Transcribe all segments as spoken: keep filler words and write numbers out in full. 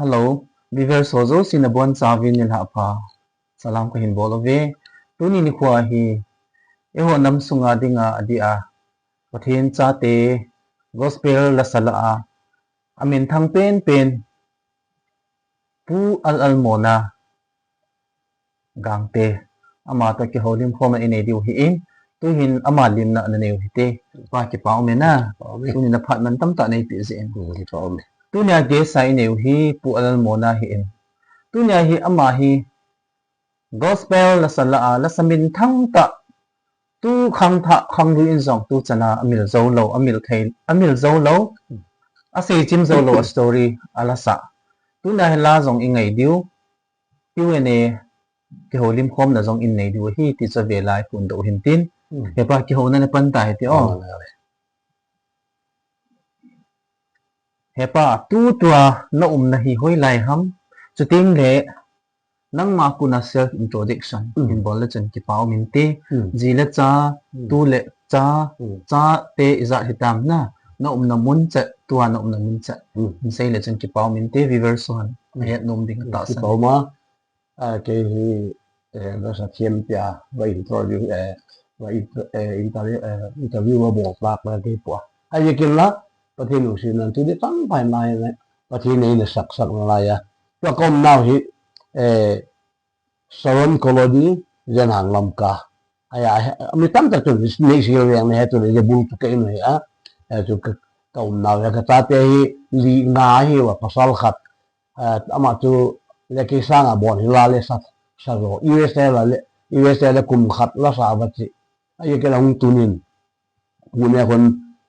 Hello, viewers ho jouse nabonchauvin nilhah pha salam kahin bol uve. Tuni nikho hi eiho nam sunga dinga adeh a Pathen chate gospel lasa lah a, amin thang penpen Pu Al Al Mona Gangte, ama toh kihoulim khomna inei diu ahin, tuhin ama limna nanei u hite. Pa, kipa um e na. Kipa um e. Tuni na phat mantam tah neipeh jeh in. Hmm, kipa um e. Tunia guest a inei u hi Pu Al Al Mona ahin. Tunia hi ama hi gospel lasa lah a, lasa minthang tah, tu khangthah khanglui in jong tu chana amil jou lou, amil thei, amil jou lou, asei chim jou lou a story alasah. Tunia hi la jong ingai diu, Q and A, kihoulim khomna jong inei diu ahi ti chu avel a iphondoh u hintin. Hmm. He pa, kihouna napan tahite o. Hmm. He pa, tutua na umna hi hoilai ham? Chuteng le nangma kona self introduction, hmm, hin bol le chun kipa um inte. Hmm. Ji le cha, hmm, tu le cha, hmm, chate ijat hitam na, na umna mun chet, tua na umna mun chet, hmm, hin sei le chun kipa um inte, viewers hon, hmm, ahet nom ding, hmm, tahsan. Kipa um a. A, kei hi, eh, lasa thempi a, va interview, eh, va in-, eh, interview, eh, interview va bol tah a kei pua. Ahi kei la, Pathen lungsetna tuni chan pai nai le, Pathen in eina satsat nalai a. Tua ka umnau hi, eh, Saron Colony, Zenhang Lamka. Ahi a, he, mi tamtah chun, nei sil veng na he tu le, je bul tu ka in hi a. Eh, tu ka, ka umnau hi, ka chate hi, li nga ahiuva, pasal khat. Eh, ama chu le kei sanga bon hi la le sa, sa jo. U S A la le, U S A le kum khat lasa va che. Ahi kei la hung tunin. Pune khun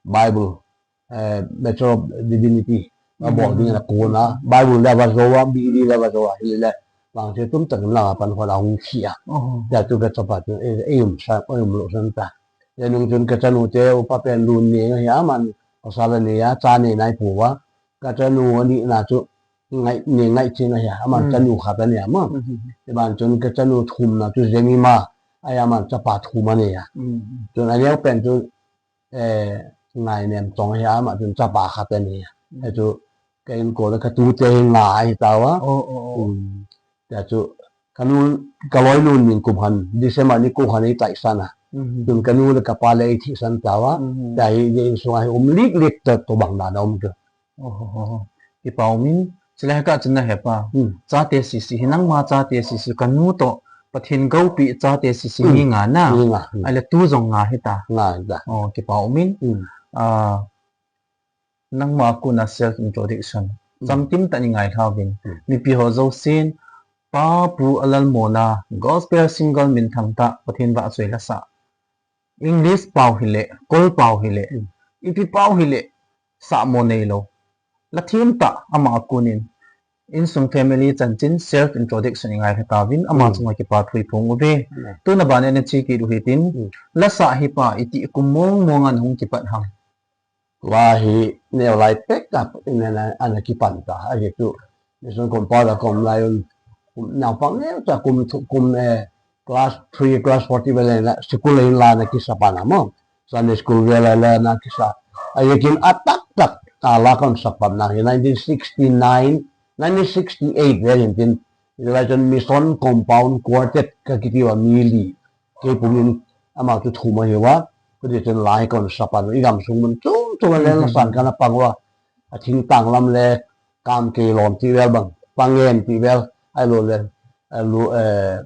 Bible, eh, Bachelor of Divinity, va bol ding a kona. Bible le va jo a, B D le va jo a. Hi le, vang che tum takin la pan khun ahung si a. Oh. Tia chu ka chapa chu, eh, eh, um sa, eh, um lo san ta. Tia nung chun ka chanu te, upa pen lun ni nga hi a man, pasal ni a, cha ni nai pu va. Ka chanu ani na chu ngai, ni ngai chi na hi a, aman, mm, chanu khat ani a ma. Mm-hmm. Ti ban chun ka chanu thumna chu Jemima, ahi a man chapa thum ani a. Mm-hmm. Chun aneo pen chu, eh, Ngainem Chong hi a, ama chun chapa khat ani a. Mm. He chu ka inko le ka tute hi nga ahi tauva. Oh, oh, oh. Mm. Tia chu, ka nu, ka loinu min kum khat, December ni ko khat ei taisan a. Mhm. Tun ka nu le ka pa le ei thisan tauva. Mhm. Tia hi, je insung a hi um lik lik ta to bang dan a um chu. Oh, oh, oh. Kipa um in, chule he ka chun na he pa. Hmm. Chate sisi, hi nangma chate sisi, ka nu toh, Pathen goupi chate sisi, hmm, ni nga na. Ni nga. Hmm. Ahile tu jong nga hita. Nga hita. Oh, kipa um in. Hmm. Ah, nangma kona self introduction. Mm. Chamkim tah in ngai lhauvin. Mm. Mipi ho jousen, Pa Pu Al Al Mona, gospel singer minthang tah, Pathen vahchoi lasa. English pao hile, Kol pao hile, mm, ipi pao hile, sahmo neilou. La thim tah, ama a konin. Insung family chanchin self introduction i ngai lha tauvin, ama, mm, chunga kipa thu i phong uve. Mm. Tuna ban a na che kit u hitin, mm, lasa hi pa, iti kum mong mong a na hung kipat ham? Tua hi neo lai pek a, in ana, ana kipan ta. Ahi chu, mission compound a ka um lai un, um, naupang neo cha kum thu, kum, eh, class three, class four ti vel a, school a hin la na kisa pan a mo. Sunday school vel a la na kisa. Ahi kin a tak tak, a la kan sa pan na hi nineteen sixty-nine, nineteen sixty-eight vel in tin, Hilai chun Mission Compound Quartet ka kiti uva mi li. Kei pumin ama chu thum ahi uva. Kati chun la hi kon sa pan u. I gam sung mun chom chom a le, mhm, lasan kana pang uva. A thingtang lam le kam kei lom ti vel bang. Pangen ti vel. Ahilou le, a lu, eh,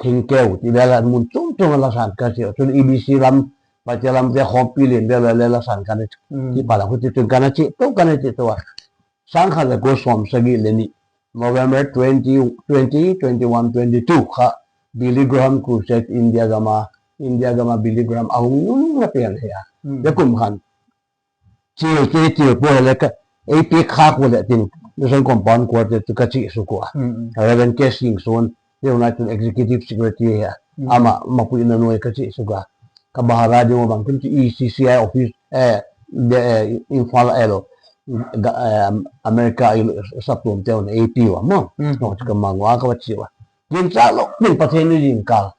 thingkeu ti vel a mun chom chom a lasan ka che. Chun E B C lam, Paite lam te khompi len vel le lasan kana, mm, ti pa la kati chun kana che to, kana che to uva. Sangkhat le ko som sagi le ni, November twenty, twenty, twenty-one, twenty-two kha, Billy Graham Crusade India gam a, India gam a Billy Graham ahung nung na pen hi a. Hmm. Le kum khan. Chil, chil, chil, po le ka, A P kha ko le tin, Mission Compound Quartet tu ka che su ko a. Hmm, hmm. Reverend K Singson, United Executive Secretary hi a. Hmm. Ama, mapui na noi ka che su ko a. Ka bahara ding uva bang kin chu E C C I office, eh, de, eh, Imphal a lo, ga, eh, America a lo, saptuam te on A P uva mo. Mm. No, chu ka mang uva ka va che uva. Kin cha lo, min Pathen ni jing ka.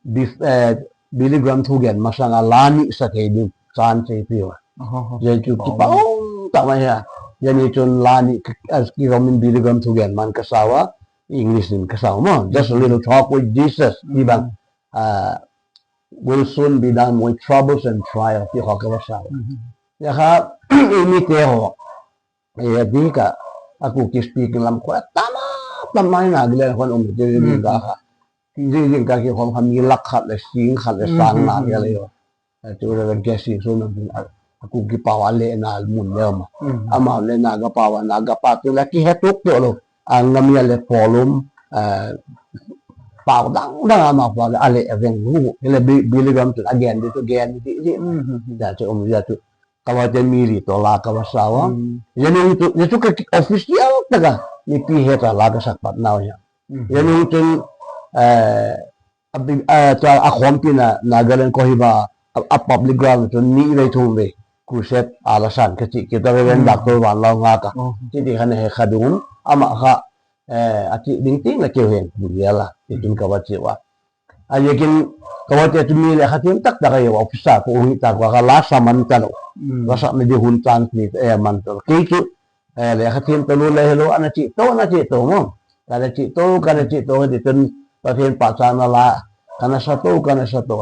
Bif, eh, Billy Graham thugen masang a la ni sa thei ding, chan che pi uva. Oho, ho. Jen chu, oh, kipa um tah mai hi a. Jani chun la ni ka, as ki romin Billy Graham thugen man ka sao a, English in ka sao mo. Just a little talk with Jesus. Ti bang, uh, will soon be done with troubles and trials. Ti ho ka va sao. Ya kha, i mi te ho. Eh, di ka, a Kuki speaking lam ko, tama, tama na gile hon um te di ka kha. Di di ka ki hon kha mi lakh khat le, sing khat le, sang na gile yo. Eh, tu le ke si su na, a Kuki pao a le na mun le ma. Ama le na ga pao, na ga pa tu le ki he tuk tu lo. A ngam ya le polum, eh, pao dang dang ama pao le, a le veng hu. Ile bi, bi le gam tu, again di tu, again di, di. Da tu um ya tu. Ka va te mi li to la ka va sao a. Ya nung tu, ya tu ka ki official ta ka, mipi he ta la ka sak pat nau ya. Ya nung tu, eh, a bi, eh, ta a khompi na, Nagaland Kohima, a, a public ground tu ni ve thum ve. Crusade a la san ka chi, ki ta ve ven dak to van lau nga ka. Chi ti khan he kha dung, ama kha, eh, a chi ding ting la keu hen, bu ya la, ti tun ka va chi wa. A yekin, ka va te tu mi le kha thim tak tak a ye wa officer ko ung ta ko ka la sa man ta lo. La sa me di hun chan ni, eh, man ta lo. Kei tu, eh, le kha thim ta lo le hello, ana chi to, ana chi to mo. Ka na chi to, ka na chi to, di tun, Pathen pa cha na la, ka na sa to, ka na sa to.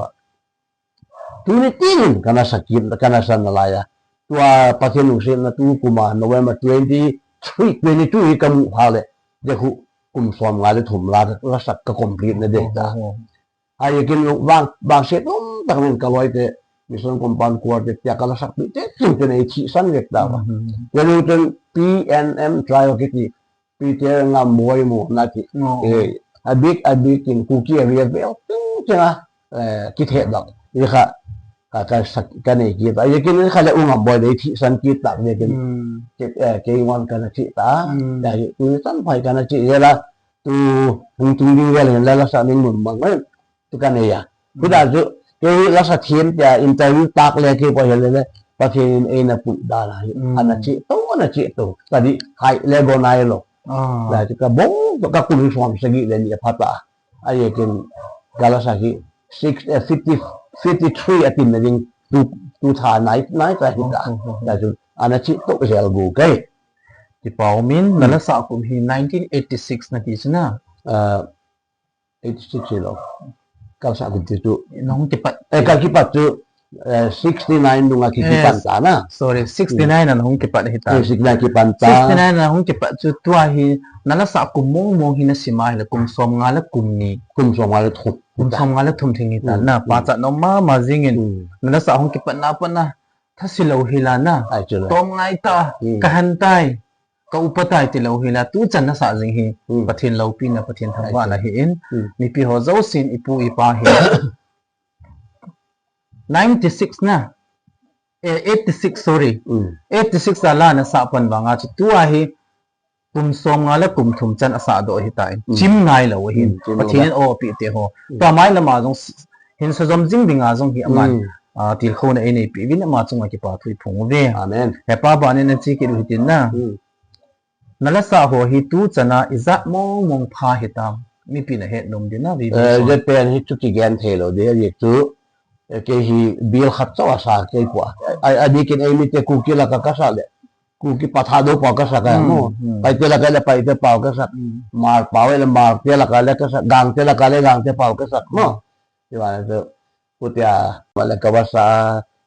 Tu ni tin, ka na sa kin, ka na sa na la ya. Tua Pathen u se na tu kuma November twenty-three, twenty-two hi ka mu ha le. De khu kum som nga le thum la, la sa ka complete na de ta. A yekin lu bang, bang se tum tak men ka loi te, Mission Compound Quartet te, ka la sak pi te, tin te nei chi san vek ta ba. Ke lu ten P N M try o kiti, Peter Ngamboi mo na ti. Eh, a big, a big in Kuki area vel, ting, ting a, eh, ki the dak. Ye kha, ka, ka sak, ka nei ki ta. Yekin kha le u Ngamboi nei chi san ki tak, yekin. Ke, eh, ke ngon ka na chi ta. Ya, ye, tu san phai ka na chi, ye la, tu, hung tung ding vel, la, la sa ning mun mang, eh. Tu ka nei a. Pu da chu, ke la sa thiem tia interview tak le ke pa hel le, Pathen in ei na pu da la. Ana chi to, ana chi to. Ka di hai le go nai lo. La chu ka bong, ka kum som sagi le ni a pha ta. A yekin ka la sa hi six, eh, fifty, fifty-three a tin na ding tu, tu tha nai, nai ta hi ta. La chu, ana chi to hel go kai. Ti pau min, na la sa kum hi nineteen eighty-six na ti chu na. Ah, eighty-six lo. Ka sa kum ti tu. Na hung kipat. Eh, ka kipat tu, eh, sixty-nine dunga ki, eh, kipan ta na. Sorry, sixty-nine na hung kipat hi ta. Eh, sixty-nine kipan ta. Sixty-nine na hung kipat chu tua hi, na la sa kum mong mong hi na sima hi la kum som nga la kum ni. Kum som nga la thum. Kum som nga la thum thing hi ta. Na, pa cha no ma, ma jingin. Na la sa hung kipat na pa na. Tha si lo hi la na. Ai chu la. Tom ngai ta, ka han tai. Ka upa tai ti lo hi la, tu chan na sa jing hi, Pathen loupina, Pathen thangvahna hi in, mipi ho jousen i pu i pa hi. Ninety-six na, eh, eighty-six, sorry. Eighty-six a la na sa pan vanga chu, tua hi, kum som nga le kum thum chan a sa doh hi ta in. Chim ngai lo hi. Pathen in o pi te ho. Tua mai lama jong s-, hin sa jom jing dinga jong hi aman. Ah, tilkhouna ei nei pi vin ama chunga kipa thu i phong uve. Amen. He pa ba ni na chi ki du hi tin na. Na la sa ho hi tu chana ijat mong mong pha hitam. Mipi na het nom ding na, vi, eh, ve so. Je pen hi chu kigen thei lo ding, je chu, eh, kei hi bil khat chauh a sa kei pua. Ai, a dikin ei mi te Kuki la ka, ka sa le. Kuki Pathen dou pau ka sa ka mo. Paite la ka le Paite pau ka sa. Hmar pau le Hmar te la ka le ka sa. Gang te la ka le Gang te pau ka sa mo. Ti va le tu. Kutia, ma le ka va sa,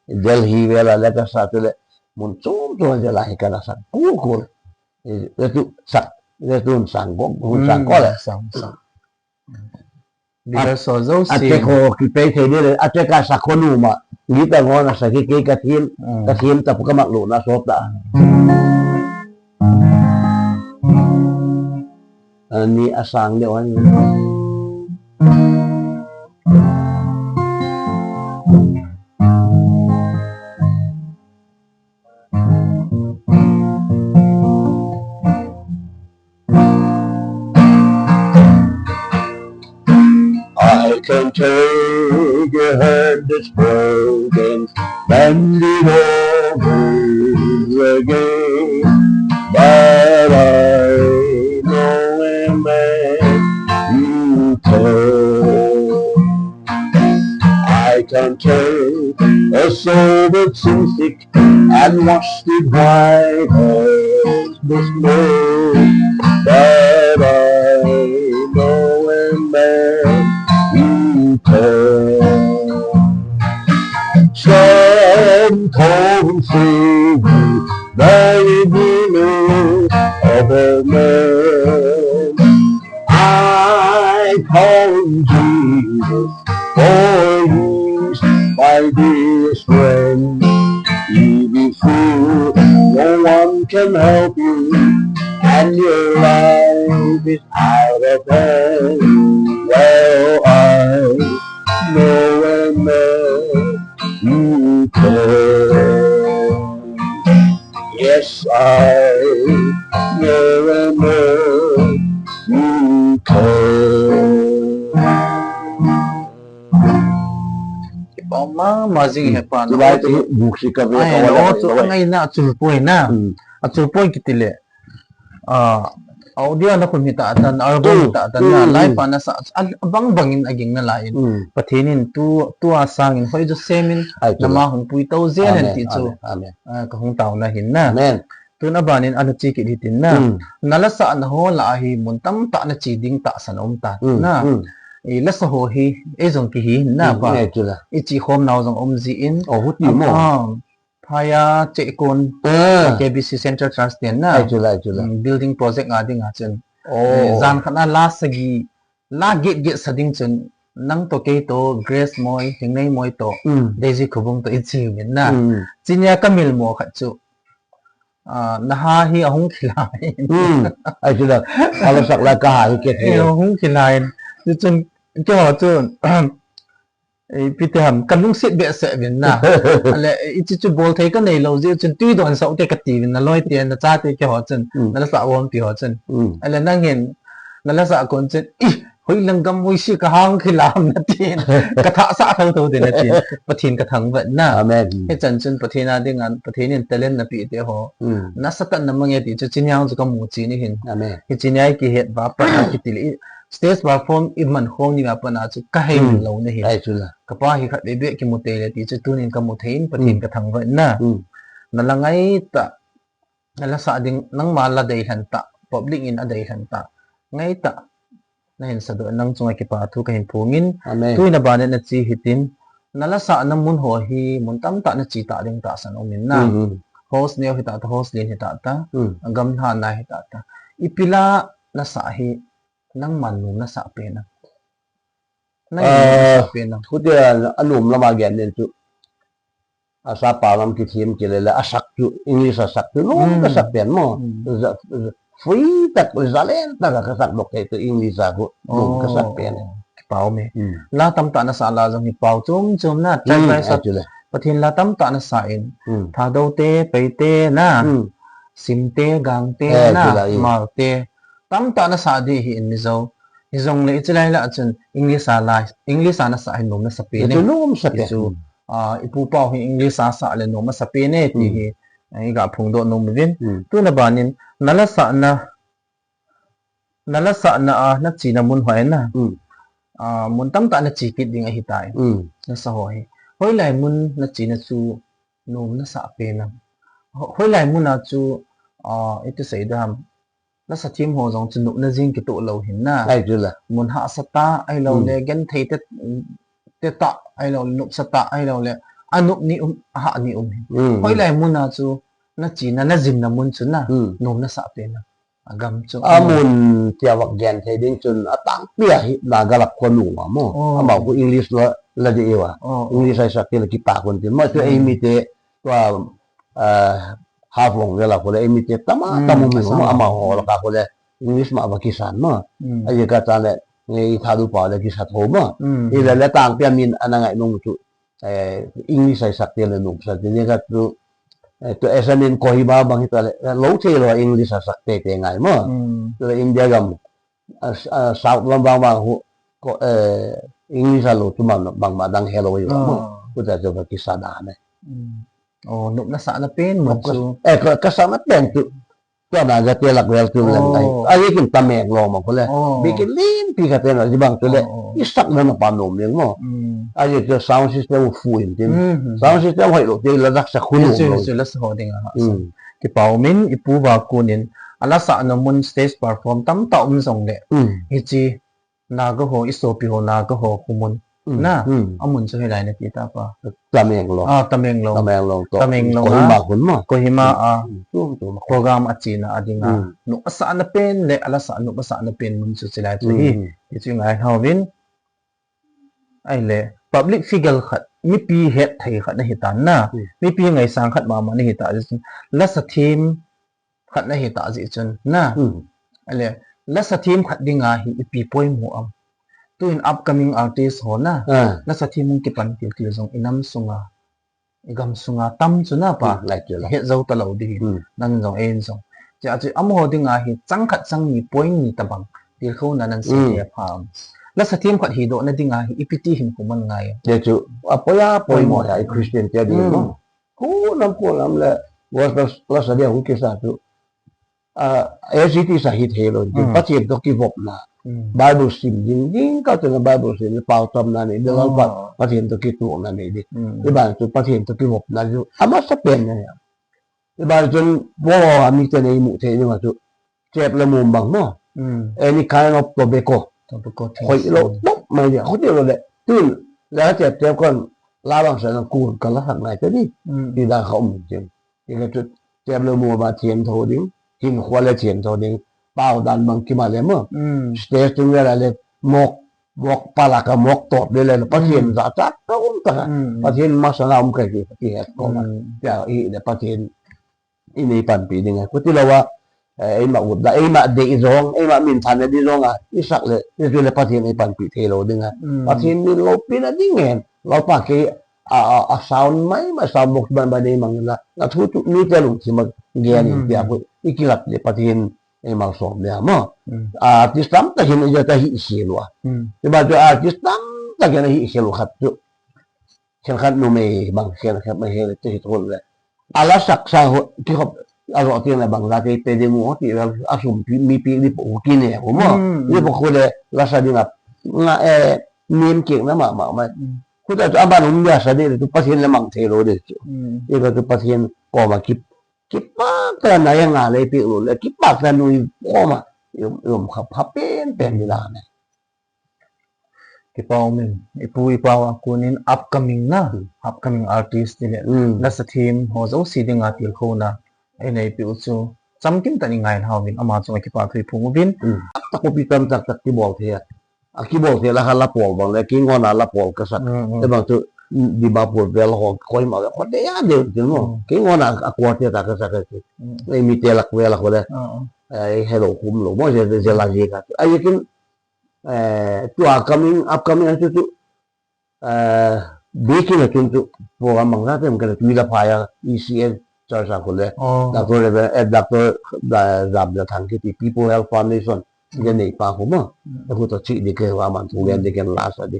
Delhi ve la le ka sa tu le. Mun chom chom je la hi ka na sa. Ku ku. Le tu sa, le tu sang ko, sang ko le. Sang, sang. Bila so zo a, si. Ate ko ki pe thei ni le, ate ka sa ko nu ma. Ni ta ngo na sa ki ke ka thim, ka thim ta pu ka mak lu na so ta. Ani a sang le wan. I can take a hand that's broken, bend it over again, but I know a man you can. I can take a soul that Sin sick and washed it white as the snow, that I know a man who can. Some come singing the redeemer of a man. I call Jesus, for he's my dearest friend. If you feel no one can help you, and your life is out of hand, well, I know a man who can. Yes, I know a man who can. Kipah mama jing he pa na. Tulai te hi buksi ka ve. Ai, ka wala no, ka chu wala. Angai na, achul poi na. Hmm. Achul poi kiti le. Ah, audio na khun hita tan, album hita tan na, hmm, live pa na sa, a, bang bang in aging na lai in. Hmm. Pathen in tu, tua sang in hoi jo sem in, ai, tu nama hung pui to zen hen ti chu. Amen, amen, amen. Ah, ka hung tao na hin na. Amen. Tun aban in ana chi kit hitin na. Hmm. Na la sa na ho la hi mun tam ta na chi ding ta san um ta, hmm, na. Hmm. I la sa ho hi, e jong ki hi na, hmm, pa. Nge chu la. I chi khom nau jong um ji in. Oh, huti mo. Ah, Phaya Chekon, ah, K B C Central Trust ten na. Ai chu la, ai chu la. Mm, building project nga ding a chun. Oh. Eh, jan khat na la sagi, la get get sa ding chun, nang to kei to, Grace Moi, Hingnei Moi to, mm, Daisy Khubung to i chi min na. Mm. Chinia ka mil mo khat chu. Ah, na ha hi ahung khilai. Mm. Ai chu la, ka la sak la ka ha hi ke. Eh, ahung khilai. Chu chun, ke ho chun, Ei, ipi ti ham, ka lungset behseh uvin na. Ale, i chi chu bol thei ka nei lou jeh chun tui don sa u te ka ti uvin na loi te na cha te ke ho chun, mm, na la sa won pi ho chun. Mm. Ale nang hin, na la sa kon chun, i, hoi lang gam hoi si ka hang khi lam na tin. Ka tha sa thou thou te na tin. Pathen ka thangvah na. Amen. He chan chun Pathen a ding an, Pathen in talent na pi te ho. Mm. Na sa tan na mange ti chu chin yang chu ka mu chi ni hin. Amen. He chin ya ki het ba pa ki ti le. Stage perform i man khom ni ma pa na chu ka hei, mm, lou na hin. Ai chu la. Ka pa hi khat bebe kimu thei le ti chu tunin ka mu thei in Pathen, mm, ka thangvah na. Mm. Na la ngai ta, na la sa ding, nangma la dei lhan ta, public in a dei lhan ta. Ngai ta, na hin sa doh, nang chunga kipa thu ka hin phong in. Amen. Tuin a ban in na chi hitin, na la sa na mun ho hi, mun tam ta na chi ta ding ta san um in na. Mm, mm. Host neo hi ta ta, host lin hi ta ta, mm, gam lha na hi ta ta. Ipi la na sa hi, nangman nom na sa pen a. Nangin nom na sa pen a. Ah, huti a, a nom lama gen den chu. A sa pa lam ki thim ki le le, a sak chu, English a sak chu, nom, mm, ka sa pen mo. Mm. Za, za, free tak, zalen tak ka sak doh thei chu English a chu, nom ka sa pen. Oh, kipah me. Mm. La tam ta na sa la jong hi pau chom chom na, mm, try try sa. Actually. Pathen la tam ta na sa in. Mm. Thadou te, Paite na. Mm. Simte, Gangte, eh, na, July. Malte. Tam ta na sa di hi in Mizo. Hi jong le i chi lai la chun English a la, English a na sa hi nom na sa pen e. Chu nom sa pen. Chu, ah, i pu pau hi English a sa le nom a sa pen e ti, hmm, hi, eh, i ga phongdoh nom uvin. Hmm. Tun a ban in, na la sa na, na la sa na a, na chi na mun hoi na. Hmm. Ah, mun tam ta na chi kit ding ahi tai. Hmm. Na sa ho hi. Hoilai mun na chi na chu, nom na sa pen a. Ho-, hoilai mun a chu, ah, i ti sei dam. Na sa thim ho jong chu nopna jing kitoh lou hin na. Ai chu la. Mun hahsa ta, ahilou le, hmm, genthei te, te ta, ahilou le, nopsa ta, ahilou le, a nop ni um, a hah ni um hin. Hmm, hmm. Hoilai mun a chu, na chi na, na jin na mun chu na, hmm, nom na sa pen a. A gam chu. A mun tia vak gen thei ding chun a tangpi a hi Naga lap kho nung a mo. Oh. Ama khu English la, la di iwa. Oh, oh. English a i sak ti la kipa khun tin. Ma chu, hmm, ei mi te tua, ah, Haflong vela khu le ei mi te tam a, hmm, tam um, a sa mo, ama ho la ka khu le English ma va kisan mo. Hmm. A ye ka ta le, ngei tha du pa le kisa tho mo. Hmm. I le le tangpi a min ana ngai nung chu. Eh, English a i sak ti le nopsa ti ni ka tu, eh, tu S M in Kohima bang hi ta le, eh, lou thei lou English a sak te te ngai mo. Hmm. Tu le India gam, ah, ah, South lam bang bang hu, ko, eh, English a lou tu ma bang ma dang hello yo mo. Ah. Ku ta jo ka kisa da ne. Hmm. Oh, nopna sa na pen mo chu. Eh, ka, ka sa na pen tu. Tua na jate lak vel tu leng ai. Oh. Ai kin Tamenglong ma ko le. Oh. Bikin limpi khat te na jibang tu le. Oh, oh. Isak na na pa nom leng mo. Mm. Ai tu sound system fu in tin. Mm, mm, Sound mm. system hoi lo te la dak sa khu Yes, nom yes, lo. yes, la sa ho ding a ha sa. Mm. Kipa umin, ipu va kunin, ala sa na mun stage perform tam ta um jong le. Mm. Hichi, Naga ho, i sopi ho, Naga ho, khu mun. Mm, Na, mm. a mun chu hilai na ti ta pa. Tamenglong. Ah, Tamenglong. Tamenglong to. Tamenglong Kohima a. Hun ma. Kohima Mm, a. mm, tu, tu ma. Program a china a dinga. Mm. Nu a sa na pen le, ala sa, nu a sa na pen mun chu chilai chu Mm, hi. mm. Ti chu ngai hau vin. Ai le, public figure khat, mipi het thei khat na hi ta na. Mm. Mipi ngaisang khat mama na hi ta. La sa thim khat na hi ta jeh chun na. Hmm. Ale, la sa thim khat dinga hi ipi poimo am. Tuin upcoming artist ho na. Ah. La sa thim hung kipan til til jong i nam sunga, i gam sunga tam chu na pa. Hmm, like you, like. Het jou ta lou di. Hmm. Nang jong, en jong. Chia chu amaho dinga hi chang khat chang ni point ni tabang. Til khou na nan sa Hmm. ni a pha am. La sa thim khat hi doh na dinga hi ipi ti hin khu man ngai. Ye chu, a poi a poimo Poimo. ya, i Christian te ding Hmm. mo. Khu nam khu nam le, gospel la sa dia khu kisa chu. Ah, A C T sa hi thei lo, Mm. Pathen to kivopna. Mm. Bible sim ding, ding ka tena Bible sim, pau tam na ni, de Oh. pa, Pathen to kituh na ni di. Mm. Iban chu Pathen to kivopna chu, ama sa pen na ya. Iban chu, bo, ami te nei mu thei ni ma chu, chep le mum bang mo. Mm. Any kind of tobacco. Tobacco Hoi things. lo, Mm. top mai dia, hoi lo le. Tun, la chep chep kon, la bang sa na kun ka la hak ngai te di. Mm. Ti da kha um chen. Ti le chu, chep le mu ba thiam tho ding, hin khua le thiam tho ding, pau dan bang kima le mo. Mm. Stage tung le la le, mok, mok pala ka mok tot le le, Pathen Mm. za chak ka um ta ka. Mm. Pathen masala um ka ki, ki het ko ma. Mm. Ya, i le Pathen, i nei panpi ding a. Kuti lo wa, eh, eima ut da, eima dei jong, eima min than di jong a, i sak le, i tu le Pathen ei panpi thei lo ding a. Mm. Pathen min lo pi na ding en, lo pa ke, a, a, a sound mai, mai sound box ban ban nei mang la, na thu tu, mi te lung si ma, gen in Mm. pia ko, i kilat le Pathen ei mal som le ma. Mm. A, ti sam ta hin, i ja ta hi si lo a. Mm. Ti ba tu, a, ti sam ta hin hi si lo khat tu. Khen khat numei bang khen khat mai he te hi thol le. Ala sak sa ho, ki hop, a ro ti na bang la te pe ding mo ti la a sum pi, mi pi li po ki ne ko mo. Mm. Li po ko le la sa ding a. Nga, eh, nim ki na ma, ma, ma. Mm. Ko ta a ban um ya sa de tu Pathen le mang thei lo de chu. Mm. Ye ka tu Pathen ko ma ki, ki pa ta na ya nga le pi lo le, ki pa ta nu ko ma. Yom, yom kha pha pen pen ni la ne. Kipa umin, ipu ipa a kunin upcoming na, Hmm. upcoming artist ni le, Hmm. la sa thim ho jouse dinga til khou na, ei nei piu chu, chamkim tah in ngai hau vin, ama chunga kipa thu i phong uvin. Hmm. Tak tak pi tam tak tak kibol thei a. A kibol thei la ha la pol bang le, ki ngona la pol ka sak. Hmm, hmm. Te bang chu, Dimapur vel ho, Kohima vel ho, de ya de, de mo. Hmm. Ki ngona a kuate ta ka sak ka. Hmm. Ei mi te lak vel ho le. Ah, ah. Ei hello kum lo, mo je, je la je ka. Ai kin, Eh, tua coming, upcoming a chu chu, eh, bikin a chun chu, program bang jat em kala tui la phai a, E C N church a kule. Oh. Doctor Reverend, eh, Doctor Da-, Zamlathang kiti People Health Foundation, Mm. je nei pa khu ma. Mm. E khu to chi di ke wa man thu gen di ken la sa di.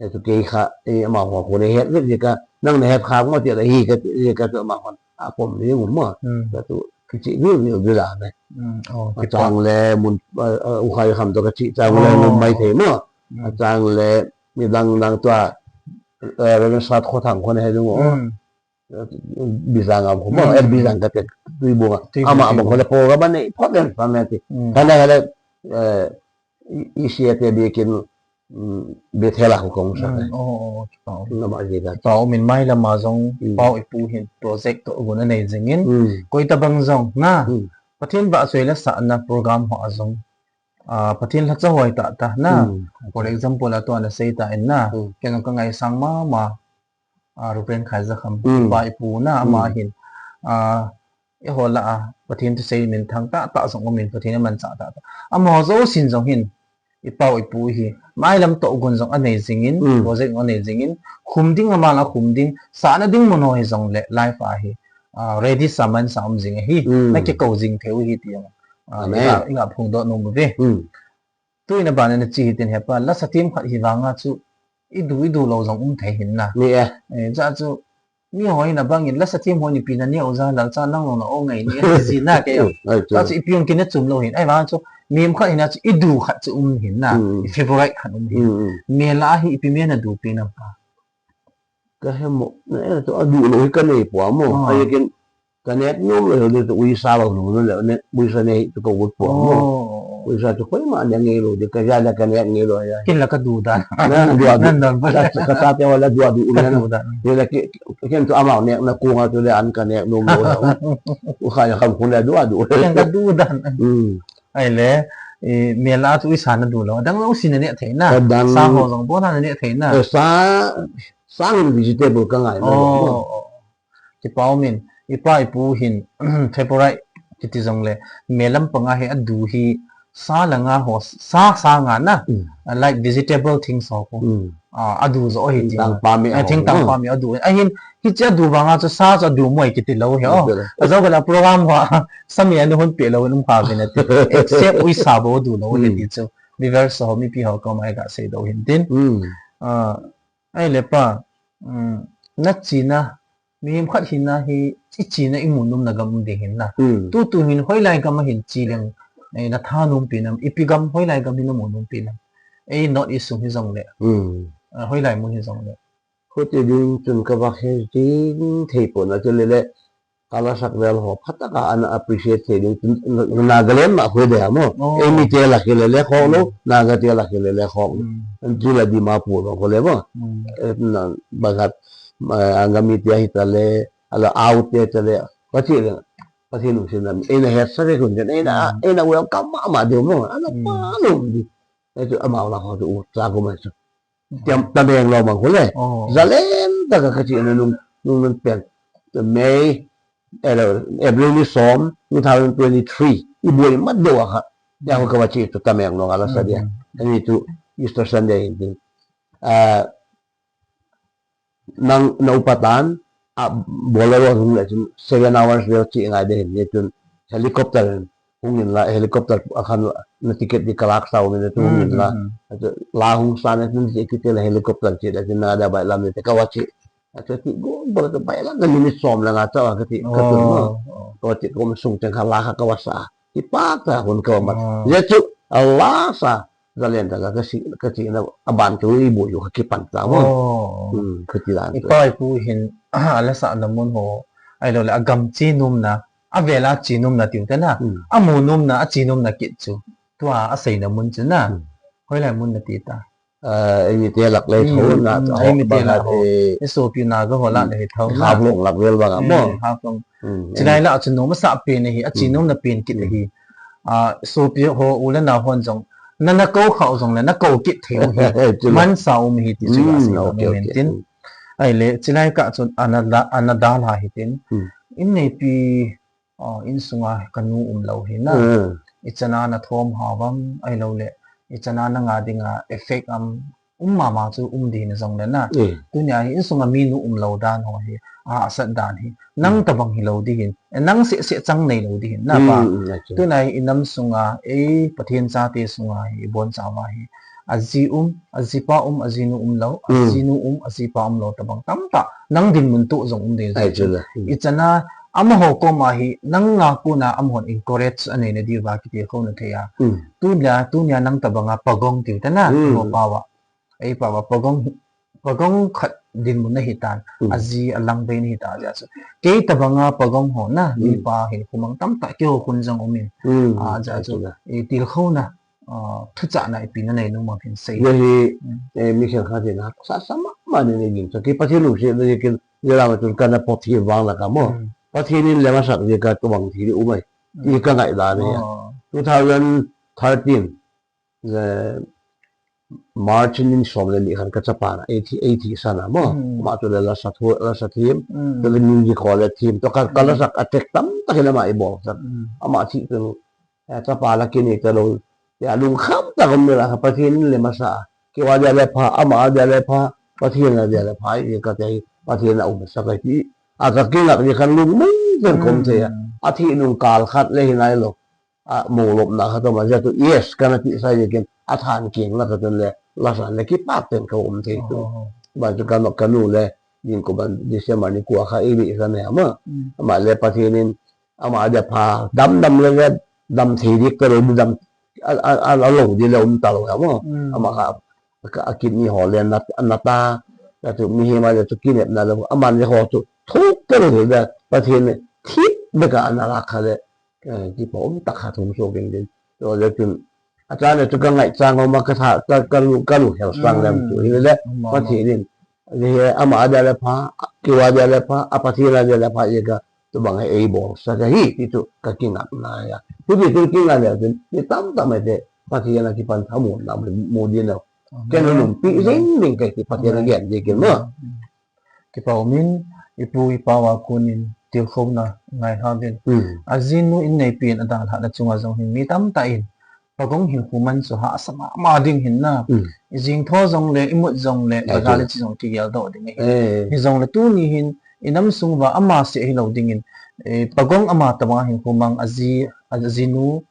E tu ke kha, e ma ho khu ne het di ka, nang ne het kha mo ti la hi ka, hi ka tu ma hon. A pom ni mo ma. Mm. Ka tu, kichi viu viu viu la ne. Mm, oh, A kipa. chang le mun, eh, eh, u khai kham to ka chi chang le Oh. mun mai thei mo. Mm. A chang le mi dang dang tua, eh, Reverend Sat Kho Thang kho ne he dung o. Mm. Bizang am kho mo, Mm. eh, bizang ka te tui bu nga. Tui bu, Ama tui ama bu. kho le po ga ba ne, po den pa me ti. Mm. Ka na le, eh, i, i sia te bi kin, mm, Bethel a khu kong sa Mm, ne. oh, oh, oh, kipa. Na ma ji da. Kipa, min mai lama jong, Mm. pau ipu hin project to gun a nei jingin. Mm. Koi ta bang jong, na. Mm. Pathen ba soi la sa na program ho a jong. Ah, Pathen lhacha hoi ta ta, na. Mm. For example, a to na sei ta in na. Mm. Ken ka ngai sang ma ma. Ah, Reverend Khaizakham, Mm. pa ipu na, ama Mm. hin. Ah, e ho la a, Pathen tu sei min thang ta ta jong min Pathen man cha ta ta. Ama ho jo sin jong hin. I pau ipu hi. Mai lam to gun jong a nei jingin, Mm. project jong a nei jingin. Khum ding ama la khum ding. Sa na ding mun ho hi jong le life a hi. Ah, ready sa man sa um jing a hi. Mm. Na ki ko jing theu hi ti jong. Ah, Amen. i nga, i nga phung do no mu ve. Mm. Tu in a ban na chi hi tin he pa. La sa thim khat hi vang a chu. I du, i du lo jong um thei hin na. Ni e. Eh, cha chu. mi ho hin abang in, lasa thim ho in ipi na neh u ja, lalcha nang jong na o ngai ni, ati ji na kei jong. Ai, chu. Tua chu ipi jong kina chom lou hin. Ahivang chu, mihem khat hin a chu, i du khat chu um hin na, Mm. i favorite khat um hin. Mm, mm. Mel a hi ipi mel na dupi nam pa. Ka he mo, na e, chu a du lou hi ka nei poi mo. Ah. Ahi ken, ka nek nom lou hi, tu uisa lou lou le, ne, uisa nei tu ka ut poi mo. Oh. Uisa chu koima ne ngei lou, de ka ja le ka nek ngei lou ya. Ken la ka du dan. Na, du a du. Nan dan pa. Ka, ka sa te wala du a du. Ka na. Du dan. Ye la ke, ken tu amau nek na ku nga tu le an ka nek nom lou ya. U kha ya kham khun le du a du. Ken ka du dan. Hmm. Ahile, e, mel a chu uisa na du lou. Dang lou si na ne thei na. Ka dang. Sa ho jong bo na ne thei na. E, sa, sa hin vegetable ka ngai na. Oh, mo. Oh. Kipa um in, i pa i pu hin, favorite kiti jong le, mel lam panga hi a du hi, sa langa ho, sa, sa nga na, Mm. a, like vegetable things ho ko. Mm. A, a du jo hi ti. Thingtang pa mi Eh, ho. Thingtang Mm. pa mi a du. Ahin, hiche a du vanga chu sa chu a du mo e kiti lou hi, oh. Kiti lou. A jo ka la program ho, sa mi a nu hon pe lou, um kha ve na ti. Except uisa bo du lou hi Mm. ti chu. Viewers ho, mipi ho, ko mai ka sei do hin tin. Mm. A, Ahile pa, um, na chena, mihem khat hina hi, i chena i mu nom na gam um ding hin na. Hmm. Tutu hin hoilai gam a hin che leng, eh, na tha nom pi nam, ipi gam hoilai gam hin na mu nom pi nam. Ei North East sung hi jong le. Hmm. Ah, hoilai mun hi jong le. Khuti ding chun ka va khe ding thei pon a chu le le. Ka la sak vel ho, phatah a ana appreciate thei ding, Nagaland ma khu de mo. Oh. Ei mi te la khi le le khok lou, Mm. Naga te la khi le le khok lou. Mm. An tu la Dimapur ma khu le mo. Mm. Eh, na, bagat, eh, Angami te hi ta le, ala au te ta le, Pathen le, Pathen u sin na, ei na het sa ve kun jan, ei na, Mm. ei na welcome ma ma de mo, ana Mm. pa lou di. Ei tu amau la ho tu, u sa ko ma chu. Tiam, Tamenglong mang khu le. Oh. Zalen taka ka che na nung, nung nung pen. May, eh, April ni som, two thousand twenty-three. I boi mat deu a kha. Tiang ka va che tu Tamenglong a la sa dia. Mm. Ani tu Easter Sunday hin tin. Ah, nang na upa tan, a Bolero hung le chun seven hours vel che ngai de hin ni chun helicopter in hung in la, helicopter a khan na ticket di kalak sa um in tu hung in la. Hmm, hmm, hmm. Atu la hung sa na tin che kiti la helicopter che da tin na da bai lam ni te ka va che. Atu ti go ba ta bai lam na minute som la nga cha ka ti ka tu no. Oh, oh. Ka va che ko sung teng kha la kha ka va sa. Ti pa ta hun ka va mat. Oh. Ya chu a la sa zalen ta ka si, ka che na a ban tu i bu yu ka ki pan ta mo. Oh. Hmm, ka ti dan. I pa i pu hin a la sa na mun ho. Ai lo le a gam che nom na. A vel a che nom na tiu te na. Hmm. A mu nom na, a che nom na kit chu. Tua a sei na mun chu na. Hmm. Hoilai mun na ti ta. Ah, ei mi te lak le tho na, hmm, ei mi te lak ho. Eh, i sopi Naga ho la le hi tho na. Haflong lak vel bang a mo. Eh, Haflong. Hmm, chilai la chu nom a sa pen hi, a che nom na pen kit hi. Ah, sopi ho u le nao hon jong. Na na ko khau jong le, na ko kit thei u hi. Eh, chilai. Man sa um hi ti chu la sei na mun tin. Ai le, chilai ka chu ana da, ana da la hi tin. Hmm. In nei pi Oh, insunga ka nu umlou hi na. Mm. I chana na thom hao vam, ahilou le. I chana na nga dinga effect am um mama chu um di na jong le na. Mm. Tunia hi insunga mi nu umlou dan ho hi. A, asat dan hi. Nang tabang hilou di hin. Eh, nang seh seh chang neilou di hin. Na pa. Mm, mm, okay. Tunia hi i nam sunga, ei, Pathen chate sunga hi, i bonchauva hi. A ji um, a jipa um, a jinu umlou, a jinu um, a jipa umlou tabang tamtah. Nang dinmun toh jong um ding. Ai, chu le. I chana amaho koma hi, nang nga kona amahon encourage anei na diuva kiti khou na thei a. Mm. Tunia, tunia nang tabanga pagong tiu te na, mm, ho paova. Ei paova pagong, pagong khat dinmun na hi tan. Mm. A ji a lang bei na hi ta ja chu. Kei tabanga pagong ho na, mm, mi pa hin khumang tamtah keiho khun jong um in. Mm. A ja chu. Ai, chu le. I til khou na. Ah, thuchah na ipi na nei nom a phin sei. Ye hi, mm, eh, mi khen kha thei na, sa, sa ma, ma ni nei gin. Sa ki Pathen lungset na ye kin, ye la ma tun ka na po thi vang la ka mo. Mm. Pathen in le ma sak ye ka to vang thi um ai. Mm. Ye ka ngai la ni. Oh. Two thousand thirteen, eh, March ni som le ni khan ka chapa na, eighty, eighty sa na mo. Mm. Ma tu le la sa thu, la sa thim. Mm. Tu le music hall le thim. To ka, ka la sak a tek tamtah in ama i bol sak. Mm. Ama thi tu Eh, chapa la kinei talou. Ya lungkham tah a um le la kha Pathen in le masa. Keiva dia le pha, ama dia le pha, Pathen a dia le pha, i ka te hi, Pathen a um sa ka ti. A ka kingai ni khan lungmong ten ka um thei a. Hmm. A thi nung kal khat le hi nai lou. A mo lop na kha to ma ja tu, yes, ka na ti sa ye ken, a than king la ka tun le, la san le kipak ten ka um thei tu. Oh. Ba tu ka no ka nu le, Din ko ban December ni ko a kha i ri sa ne ama. Mm. Ama le Pathen in, ama dia pha, dam dam le le, dam thei dik ta lo, dam, a, a, a, a lo di le um ta lo ama. Mm. Ama kha, ka, a kidney ho le na, na ta, ka tu mi he ma le tu kinep na lo, ama le ho tu, thuk ta lo le, Pathen in, thip de ka na la kha le, eh, ki pa um ta kha thum so ding din. To le tun, a cha le tu ka ngai cha ngom ma ka tha, ka, ka lu, ka lu hel sang lem tu. Hi le, Mm. Pathen in, Hi ama a dia le pha, keu a dia le pha, a Pathen a dia le pha, i ka tu bang hi ei bol sa ka hi, ti tu ka kingai na ya. Tu ti tu kingai le tu, ni tam tam ai te, Pathen a kipan thamun na mu, mu di na. Amen. Ken nung pi Amen. Zing ding ka ti Pathen a Amen. Gen di kin ma. Amen. Kipa umin, i pu i pa wa kunin, til khom na, ngai ha din. Mm. A jinu in nei pin a dan ha na chunga jong hin, mi tam ta in. Pagong hin human chu hahsa mama ding hin na. Mm. I jing tho jong le, i mut jong le, Ai, baga le chu. Chi jong kigel doh ding ahi. Eh. Hi jong le tuni hin, i nam sung uva ama seh hi lo ding in, eh, pagong ama tobang hin humang a ji, a jinu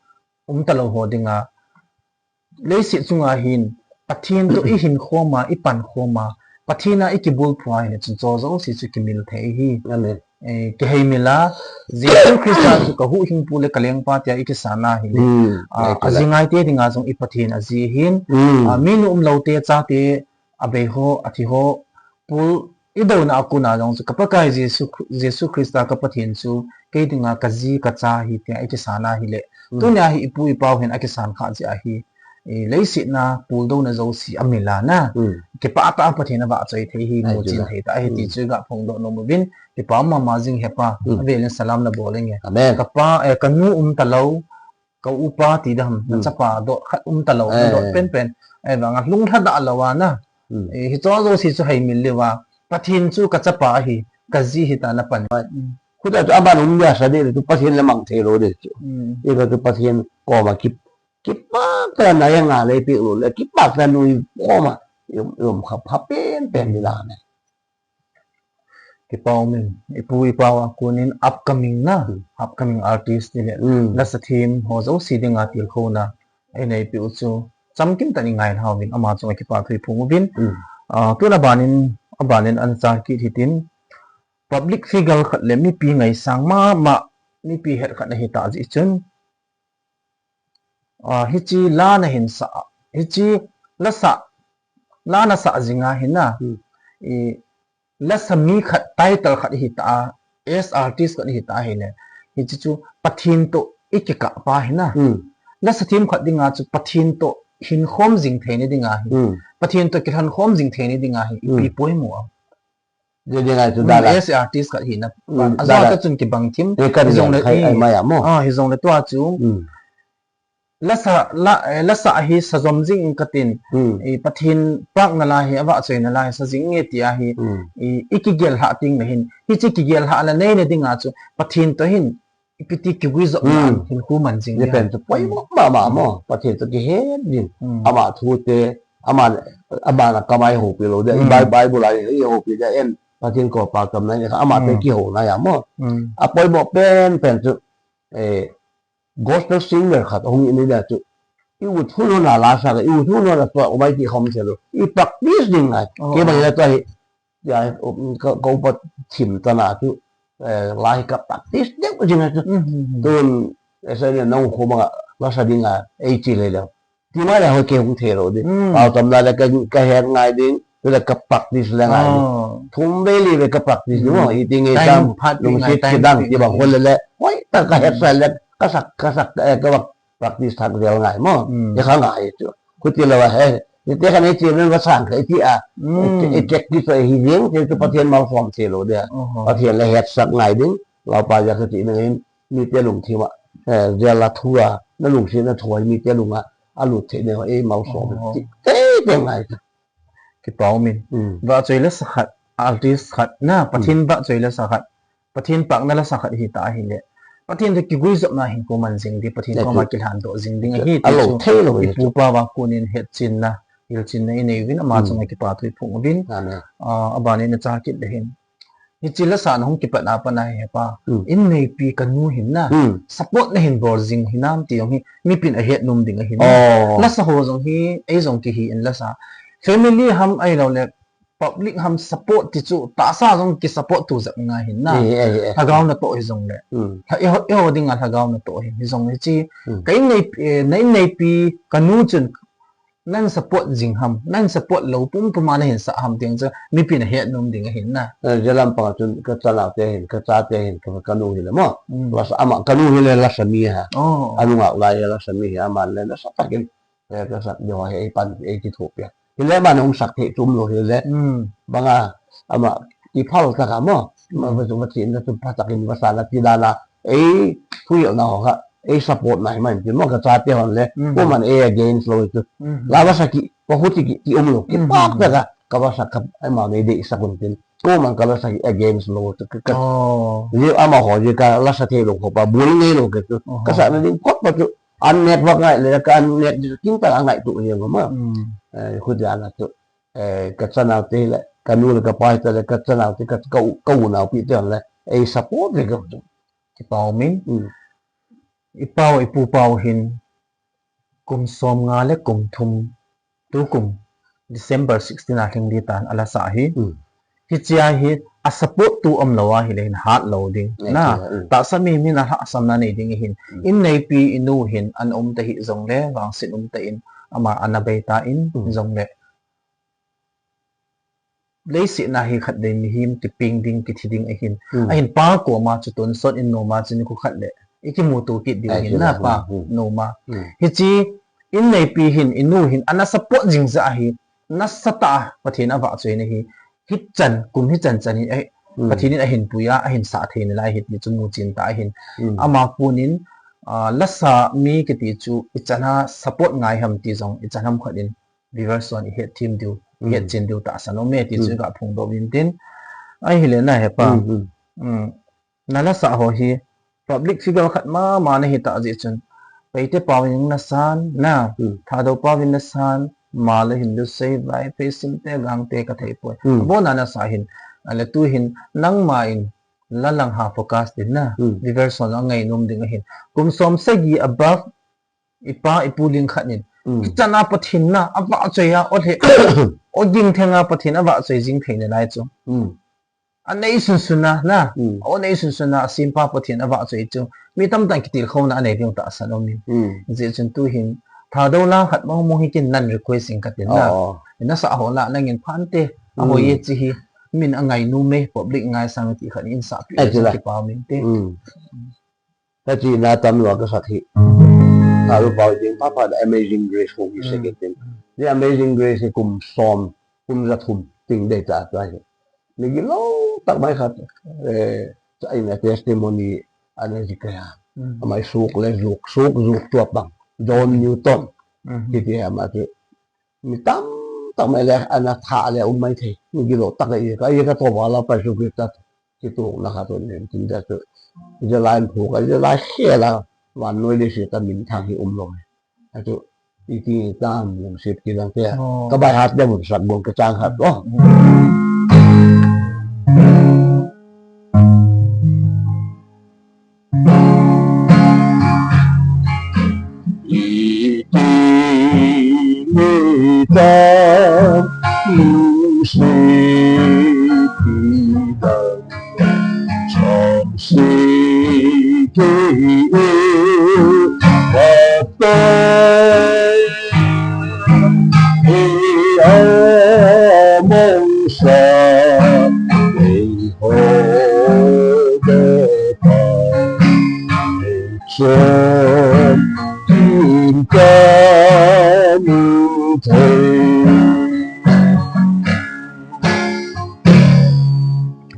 um ta lo ho ding a. Leiset chunga hin, Pathen to i hin khom a, i pan khom a, Pathen a i kibul phu a hin, chun cho jo si chu kimil thei hi. Amen. Eh, kihei mila, Jesu Christa chu ka huhhingpu le ka lengpa tia i kisan a hin. Mm, Ah, ai a kila. Ji ngai te dinga jong i Pathen a ji hin. Mm. Ah, minu um lo te cha te a bei ho, a thi ho, pul i dona a kun a jong chu ka Pakai Jesu, Jesu Christa ka Pathen chu kei dinga ka ji ka cha hi tia i kisan a hi le. Mm. Tunia hi i pu i pau hin a kisan kha ji a hi. I leiset na pul dona jo si a mila na. Mm. Kipa ta a Pathen a va choi thei hi Ai mu chin kila. Thei ta hi ti Mm. chu ga phong do no mu bin. Kipa mama jing he pa, Hmm. a velin salam na bol inge. Amen. Ka pa, eh, ka nu um ta lo, ka upa ti dam, na Hmm. chapa dot khat um ta lo, na Eh. dot pen pen. Eh, vang a lung lha da lo a na. Hmm. Eh, hi cho jo si chu hei mil le wa. Pathen chu ka chapa hi, ka ji hi ta na pan. Khuta chu aban um dia sa de tu Pathen le mang thei lo de chu. Hmm. I ka tu Pathen koma ki, kipa ka na ya nga le pi lo le, kipa ka nu koma. Yom, yom kha pha pen pen di la ne. Kipa umin, i pu i pau a kunin upcoming na, Hmm. upcoming artist ni le, Hmm. lasa thim ho jo si dinga til khona, ei nei pi u chu, chamkim tah in i ngai hao vin, ama chunga kipa thu i phong uvin. Hmm. Ah, tun abanin, abanin ana cha kit hitin, public figure khat le mipi ngaisang mama, mipi het khat na hi ta ji chun, Ah, hichi la na hin sa, hichi la sa, la na sa jinga hin na. Hmm. I, la sa mi khat title khat hi ta, as artist khat hi ta hi le. Hichi chu Pathen to i kikah pa hi na. Hmm. La sa thim khat dinga chu Pathen to hin khom jing thei ni dinga hi. Hmm. Pathen to kilhan khom jing thei ni dinga hi. Hmm. Ipi poimo a. Dei dei ngai chu Hmm, dala. As artist khat hi na. Hmm, a dala. Jong ta chun kibang thim. Te ka Hi jong le, khai ai eh, mai a mo. Ah, hi jong le tua chu. Hmm. La sa, la, eh, la sa hi sa jom jing ka tin. Hmm. I Pathen pak na la hi, a va choi na la hi, sa jing nge ti a hi. Hmm. I, i kigel ha ting na hin. Hi chi kigel ha la nei na ding a chu. Pathen to hin. Ipi ti kigui jo Hmm. na hin khu man jing Ni dia. Pen chu poimo mama mo. Hmm. Pathen to kihet ding. Hmm. Ama thu te, ama, ama na kamai ho pi lo de. Hmm. Bai-, Bible a hi ho pi de. En Pathen ko pa kam na ni kha ama te Hmm. kiho na ya mo. Hmm. A poimo pen pen chu, eh, gospel singer khat hung in ni da chu. I u thu no na la sa, i u thu no na to, o mai ti khom se lo. I practice ding ngai. Oh. Ke ba la to hi. Ya, um, ka, ka upa thim ta na chu, eh, la hi ka practice deu jing a chu. Hmm, hmm, hmm. Tun, eh, sa ni nong khu ma la sa ding a, ei chi le le. Ti ma le ho ke hung thei lo di. Hmm. Pau tam la le ka, ka het ngai ding, tu le ka practice le ngai ding. Oh. Thum ve li ve ka practice ding mo, Hmm. i ti nge Time tam, phat pi lung ngai, sit time kidang, pi ti ba ngai. Hol le le. Hoi, ta ka het Hmm. sa le, ka sak, ka sak, eh, ka bak practice thak vel ngai mo. Hmm. Ye kha ngai chu. Khuti lo wa he. Ni te kha ni chi men va sang ka ti a. Hmm. E, e practice hi jing, te tu Pathen mau som che lo de. Oho. Pathen le het sak ngai ding. Lau pa ya ka ti na in. Ni te lung thi ma. Eh, ya la thu a. Na lung si na thu a, ni te lung a. A lu the ne e mau som. Oho. Ti, te, te ngai chu. Kipa umin. Hmm. Va choi le sa khat, artist khat na, Pathen Hmm. va choi le sa khat. Pathen pak na la sa khat hi ta hi le. Pathen to kigui jop na hin ko man jing di, Pathen Ya ko ma chu. Kilhan to jing ding Ya chu. Hi ti A lo chu. Thei lo I ya chu. Pu pa va kunin het chin na, hil chin na i nei vin ama Hmm. chunga kipa thu i phong vin. Amen. Ah, abanin na cha kit le hin. Hi chi la sa na hung kipat na pa na he pa. Hmm. In nei pi ka nu hin na. Hmm. Support na hin bol jing hi nam ti jong hi. Mi pin a het num ding a hin na. Oh. La sa ho jong hi, ei jong ki hi in la sa. Family ham ai lo le. public ham support ti chu, tahsa jong ki support tu jep ngai hin na. Eh, eh, eh. Lhagao natoh hijongle. Hmm. Lha-, eiho, eiho dinga lhagao natoh hin, hijongle chi. Hmm. Ka innei, eh, na inneipi, ka nu chun, nan support jing ham, nan support lou pumpum a nahin sah ham ti chu, mipin ahet nom ding ahin na. Eh, jalam pa chun, ka chanau te hin, ka chate hin, ka, ka nu hin mo. Hmm. Lasa ama, ka nu hin le lasa mi ha. Oh. Anu ngau lai lasa mi hi, aman le lasa takin. Eh, ka sak ding ho hi, ei pan, ei kithopi a. Hile man hung sak thei chu umlou hile. Hmm. Banga, ama, kiphal taka mo. Ma, hmm, va, va, chi, na chu pha takin va sa na ti dana. Ei, phui na ho kha. Ei support na hi man, ti mo ka chate hon le. Hmm. Ko man ei against lou chu. Hmm. La va sa ki, ko huti ki, ki umlou. Ki, hmm, pak taka, ka va sa ka, ei ma nei dei sa kun tin. Ko man ka va sa ki against lou chu. Ka, ka, oh, ye ama ho, ye ka la sa thei lou ko pa, bul nei lou ke chu. Oh. Ka sa na ding kot pa chu. An nek va ngai le ka an nek di king ta ngai tu ye ma. Hmm. Eh, khu dia na tu. Eh, ka chanau te le, ka nu le ka pa te le, ka chanau te ka, ka u, ka unau pi te le, ei support le ka tu. Kipah umin. Hmm. I pau, i pu pau hin, kum som nga le kum thum, tu kum, December sixteen a lhing di tan, ala sa hi. Hmm. Hichia hi, a support tu umlou a hile hin hat lou ding. Eh, na, eh, eh. Tahsa mi min a lhahsamna nei ding hin. Hmm. Inneipi inu hin, an um ta hijongle, vangset um ta in, ama ana bei ta in, hmm, jongle. Leiset na hi khat vei mihem kipeng ding, kithi ding ahin. Hmm. Ahin pa koma chu tonsot in nom a chu nikho khat le. I kimuto kit diu, eh, hin na pa, hmm, nom a. Hmm. Hichi, inneipi hin, inu hin, ana support jing jeh a hi. Nasatah a, Pathen avahchoi na hi, hichan, kum hichan chan hi, eh, hmm, Pathen in ahin pui a, ahin sah thei nalai hi, ti chu muchen ta ahin. Hmm. Ama kunin, ah, lasa mi kiti chu, ichan a support ngai ham ti jong, ichan ham khat in, viewers hon i het them diu, i het, hmm, chen diu tahsan um e, ti chu, hmm, ka phongdoh uvin tin. Ahile na he pa. Hmm, hmm. Hmm. Na lasa ho hi, public figure khat mama nahi ta jeh chun, Paite pau in na san, na, hmm, Thadou pau in na san, Mal le Hindu sei, Vaiphei, Simte, Gangte ka thei poi. Hmm. Abona na sa hin, ale tu hin, nangma in, la lang ha focus din na, hmm, viewers hon angai nom ding ahin. Kum som sagi above, i pa, i pu ling khat nin. Hmm. Hichan a Pathen na, avahchoi a, o le, o ging theng a Pathen avahchoi jing thei nalai chu. Hmm. Anei sunsun a, na. Hmm. O nei sunsun a, asempa Pathen avahchoi chu. Mi tamtah in kitilkhouna anei ding tahsan um in. Hmm. Hijeh chun tu hin, Thadou la khat mong mong hi kin nan request in ka tin na. Oh. Nasa ho la, nangin phante, a, hmm, hoi e chi hi. Min angai nom e, public ngaisang ti khat in sahpi, eh, le chu la. Kipah umin te. Hmm. Ka chi na tam lou ka sak hi. Ka lu pau ding pa pa The Amazing Grace kong hi, hmm, second tin. The Amazing Grace hi kum som, kum ja thum ting dei ta ta hi. Ni gilou tak mai khat, eh, cha in a testimony ana ji ka ya. Hmm. Amai suk le juk, suk juk tua pang. John Newton. Hmm. Kiti ama chu. Mi tamtah mai le, ana tha le um mai thei. Mi gilou tak le i ka, i ka to ba la pa su ki ta. Ki tu na ka to ni tin da tu. Je lai phu ka, je lai khe la. Wan noi le si ta min thang hi um lo. A tu, i ti ta mun sit ki lang te. Oh. Ka bai hat le mun sak bon ka chang hat. Oh. Iti mita lusi pida cham si ki u papa i among sa i ho de pa. Chom tin ka mu thei.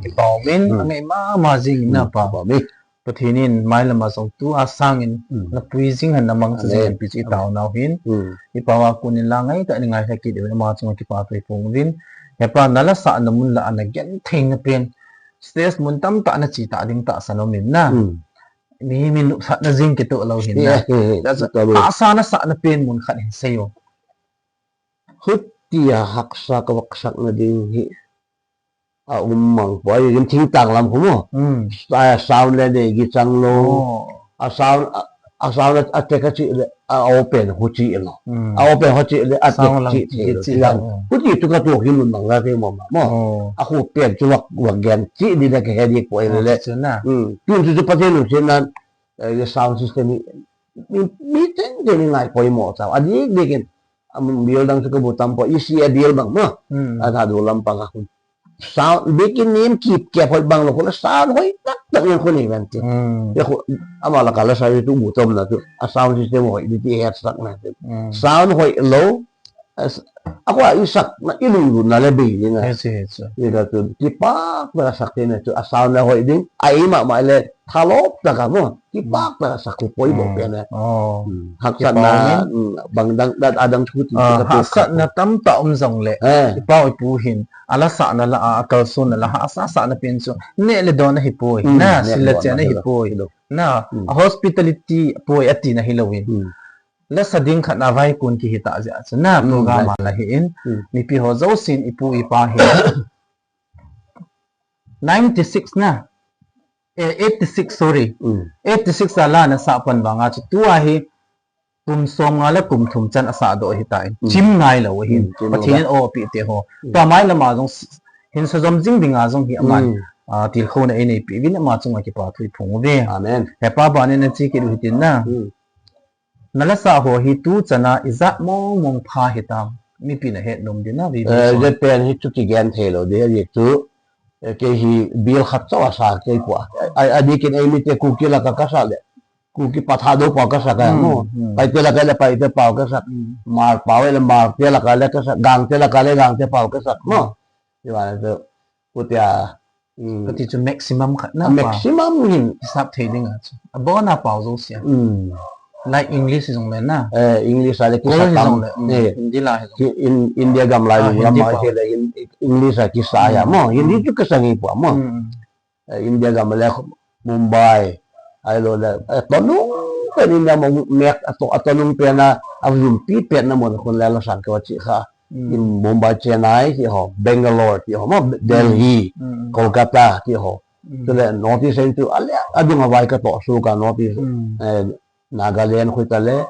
Kipah umin, hmm, angai mama jing na, hmm, pa. Kipah umin. Pathen in mailam a jong tu a sangin, hmm, na pui jing hen, na mangcha jing hen, amen, pi chu i tao nau hin. Hmm. I pau a kunin la ngai ta ni ngai kha kit u, ama chunga kipah thu i phong uvin. He pa, na lasa na mun la ana gen thei na pen. Stage mun tamtah na chi ta ding tahsan um in na. Hmm. Mi, mi nopsahna jing kitoh lou hin na. He, he, he. That's a, tahsa na sahna pen mun khat hin sei o. Hutia haksa ka vaksakna ding hi. A um mang poi, yin thingtang lam khu mo. Hmm. Sa-, sound le dei gi chang lou. Oh. A sound, a, a sound a, a tek a chih le, a open ho chih lo. Hmm. A open ho chih le, a tek chih thei lo. Chih lo. Huti chu ka tuak hi mun bang la thei mo ma, mo. Oh. A khu pen chu vak, vak gen chih di le ka he di poi le le. Oh, chu na. Hmm. Tun chu chu Pathen lungset nan, eh, sound system hi, mi, mi teng teng ni ngai poi mo chau. A dik dik in, a mun bial dang chu ka bu tam poi, i si a bial bang mo. Hmm. A tha du lam pa ka khun. Sound, bikin nin kip ke hoi bang lo, khun a sound hoi tak tak in khun i ven ti. Hmm. Ya khu, ama la ka la sa ri tu bu tam na tu, a sound system hoi di ti het sak na ti. Hmm. Sound hoi lo, a s-, a khu a i sak na i lung lung na le bei ni na. Yes, yes, yes. Ni ka tu, kipak ta sak ti na tu, a sound na hoi ding, a i ma ma le, thalop ta ka mo. Kipak ta sak khu poi bo pe na. Oh. Hmm. Haksa na, hmm, bang dang, da, adang thu ti ka tu. Haksatna tam ta um jong le. Eh. I pau i pu hin. A la sa na la, a, a kalson na la, a sa sa na pen chu. Ne le don na hi poi. Hmm, na, ne sila don chen na hi poi. Na, hmm, a hospitality poi a ti na hi lo in. Hmm. La sa ding khat na vai kun ki hi ta ja chu. Na, hmm, program a la hi in. Hmm. Mipi ho jo sin i pu i pa hi. Ninety-six na. Eh, eighty-six, sorry. Mm. Eighty-six a la na sa pan vang a chu tua hi kum som nga le kum thum chan a sa do hi ta in. Mm. Chim ngai lo hi. Mm, chim ngai lo. Pathen in o pi te ho. Mm. Tua mai lama jong s-, hin sa jom jing ding a jong hi aman. Mm. Ah, til khona ei nei pi vin ama chunga kipa thu i phong ve. Amen. He pa ba ne na chi ki du hi tin na. Mm. Na la sa ho hi tu chana i jat mong mong pha hi tam. Mipi na het nom din na, vi, eh, vi so. Je pen hi chu ki gen thei lo di, hi chu, eh, kei hi bil khat chau a sa kei pua. A, a, a dikin ei mi te Kuki la ka ka sa le. Kuki pa tha do pa ka sa ka mo. Hmm, hmm. Paite la ka le Paite pa ka sa. Hmm. Hmar pa le Hmar te la ka le ka sa. Gang te la ka le Gang te pa ka sa mo. Ti ba le tu. Kutia, mm. Kati chu maximum khat na pa. Maximum hin. Hisap thei ding a chu. A bon a pau jo sia. Mm. Like English jong le na. Eh, English a le kisa tam. Kol hi jong le, mm, eh. Hindi la hi jong. Ki-, in, India gam lai, ah, jong Hindi lam pau. Hi le in, English a kisa ya mo. Mm. Hindi chu kisa ngi pua mo. Mm. Eh, India gam le Mumbai. Ai lo le, eh, tonung pen India mo mek a to, a tonung pen a, a vumpi pen na mo khun le la sang ka chi kha. Mm. In Mumbai, Chennai ti ho, Bangalore ti ho, mo, Delhi, mm, mm, Kolkata ti ho. Mm. Chule North East in chu, ale, adung a vai ka to su ka North East, mm, eh, Nagaland khu ta le,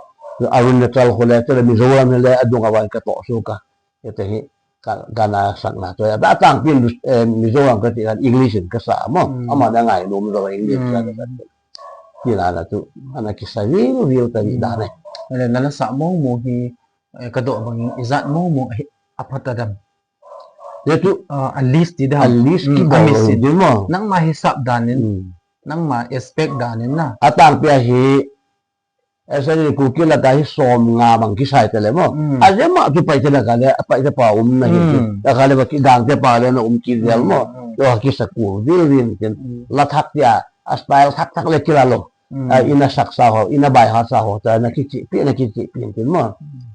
Arunachal khu le, chule Mizoram le, adung a vai ka to su ka. Ete hi, ka, ka na sak na to. Ata tang pin, eh, Mizoram ka ti kan English in ka sa mo. Mm. Ama na ngai nom Mizoram English ka, mm, ka. Ti na na tu, ana kisa viu viu ta ni da ne. Ale, na la sa mong mong hi, eh, ka do bang in, i jat mong mong hi, a phat a dam. Ye tu, ah, a list ti dam. A list, mm, ki a bol misin. Di mo. Nangma hisap dan in, mm, nangma expect dan in na. A tang pia hi, esa ni Kuki la ka hi som nga bang kisai te le mo. Mm. A je ma tu Paite la ka le, Paite pa um na hi. Mm. La ka le ba ki Gang te pa le na um ki zel mo. Mm, mm. Yo kisa ku vil vin kin. Mm. La thak tia, a style thak thak le kila lo. Mm. A ina sak sa ho, ina bai ha sa ho, ta na ki chi, pi na ki chi, pi kin mo. Mm.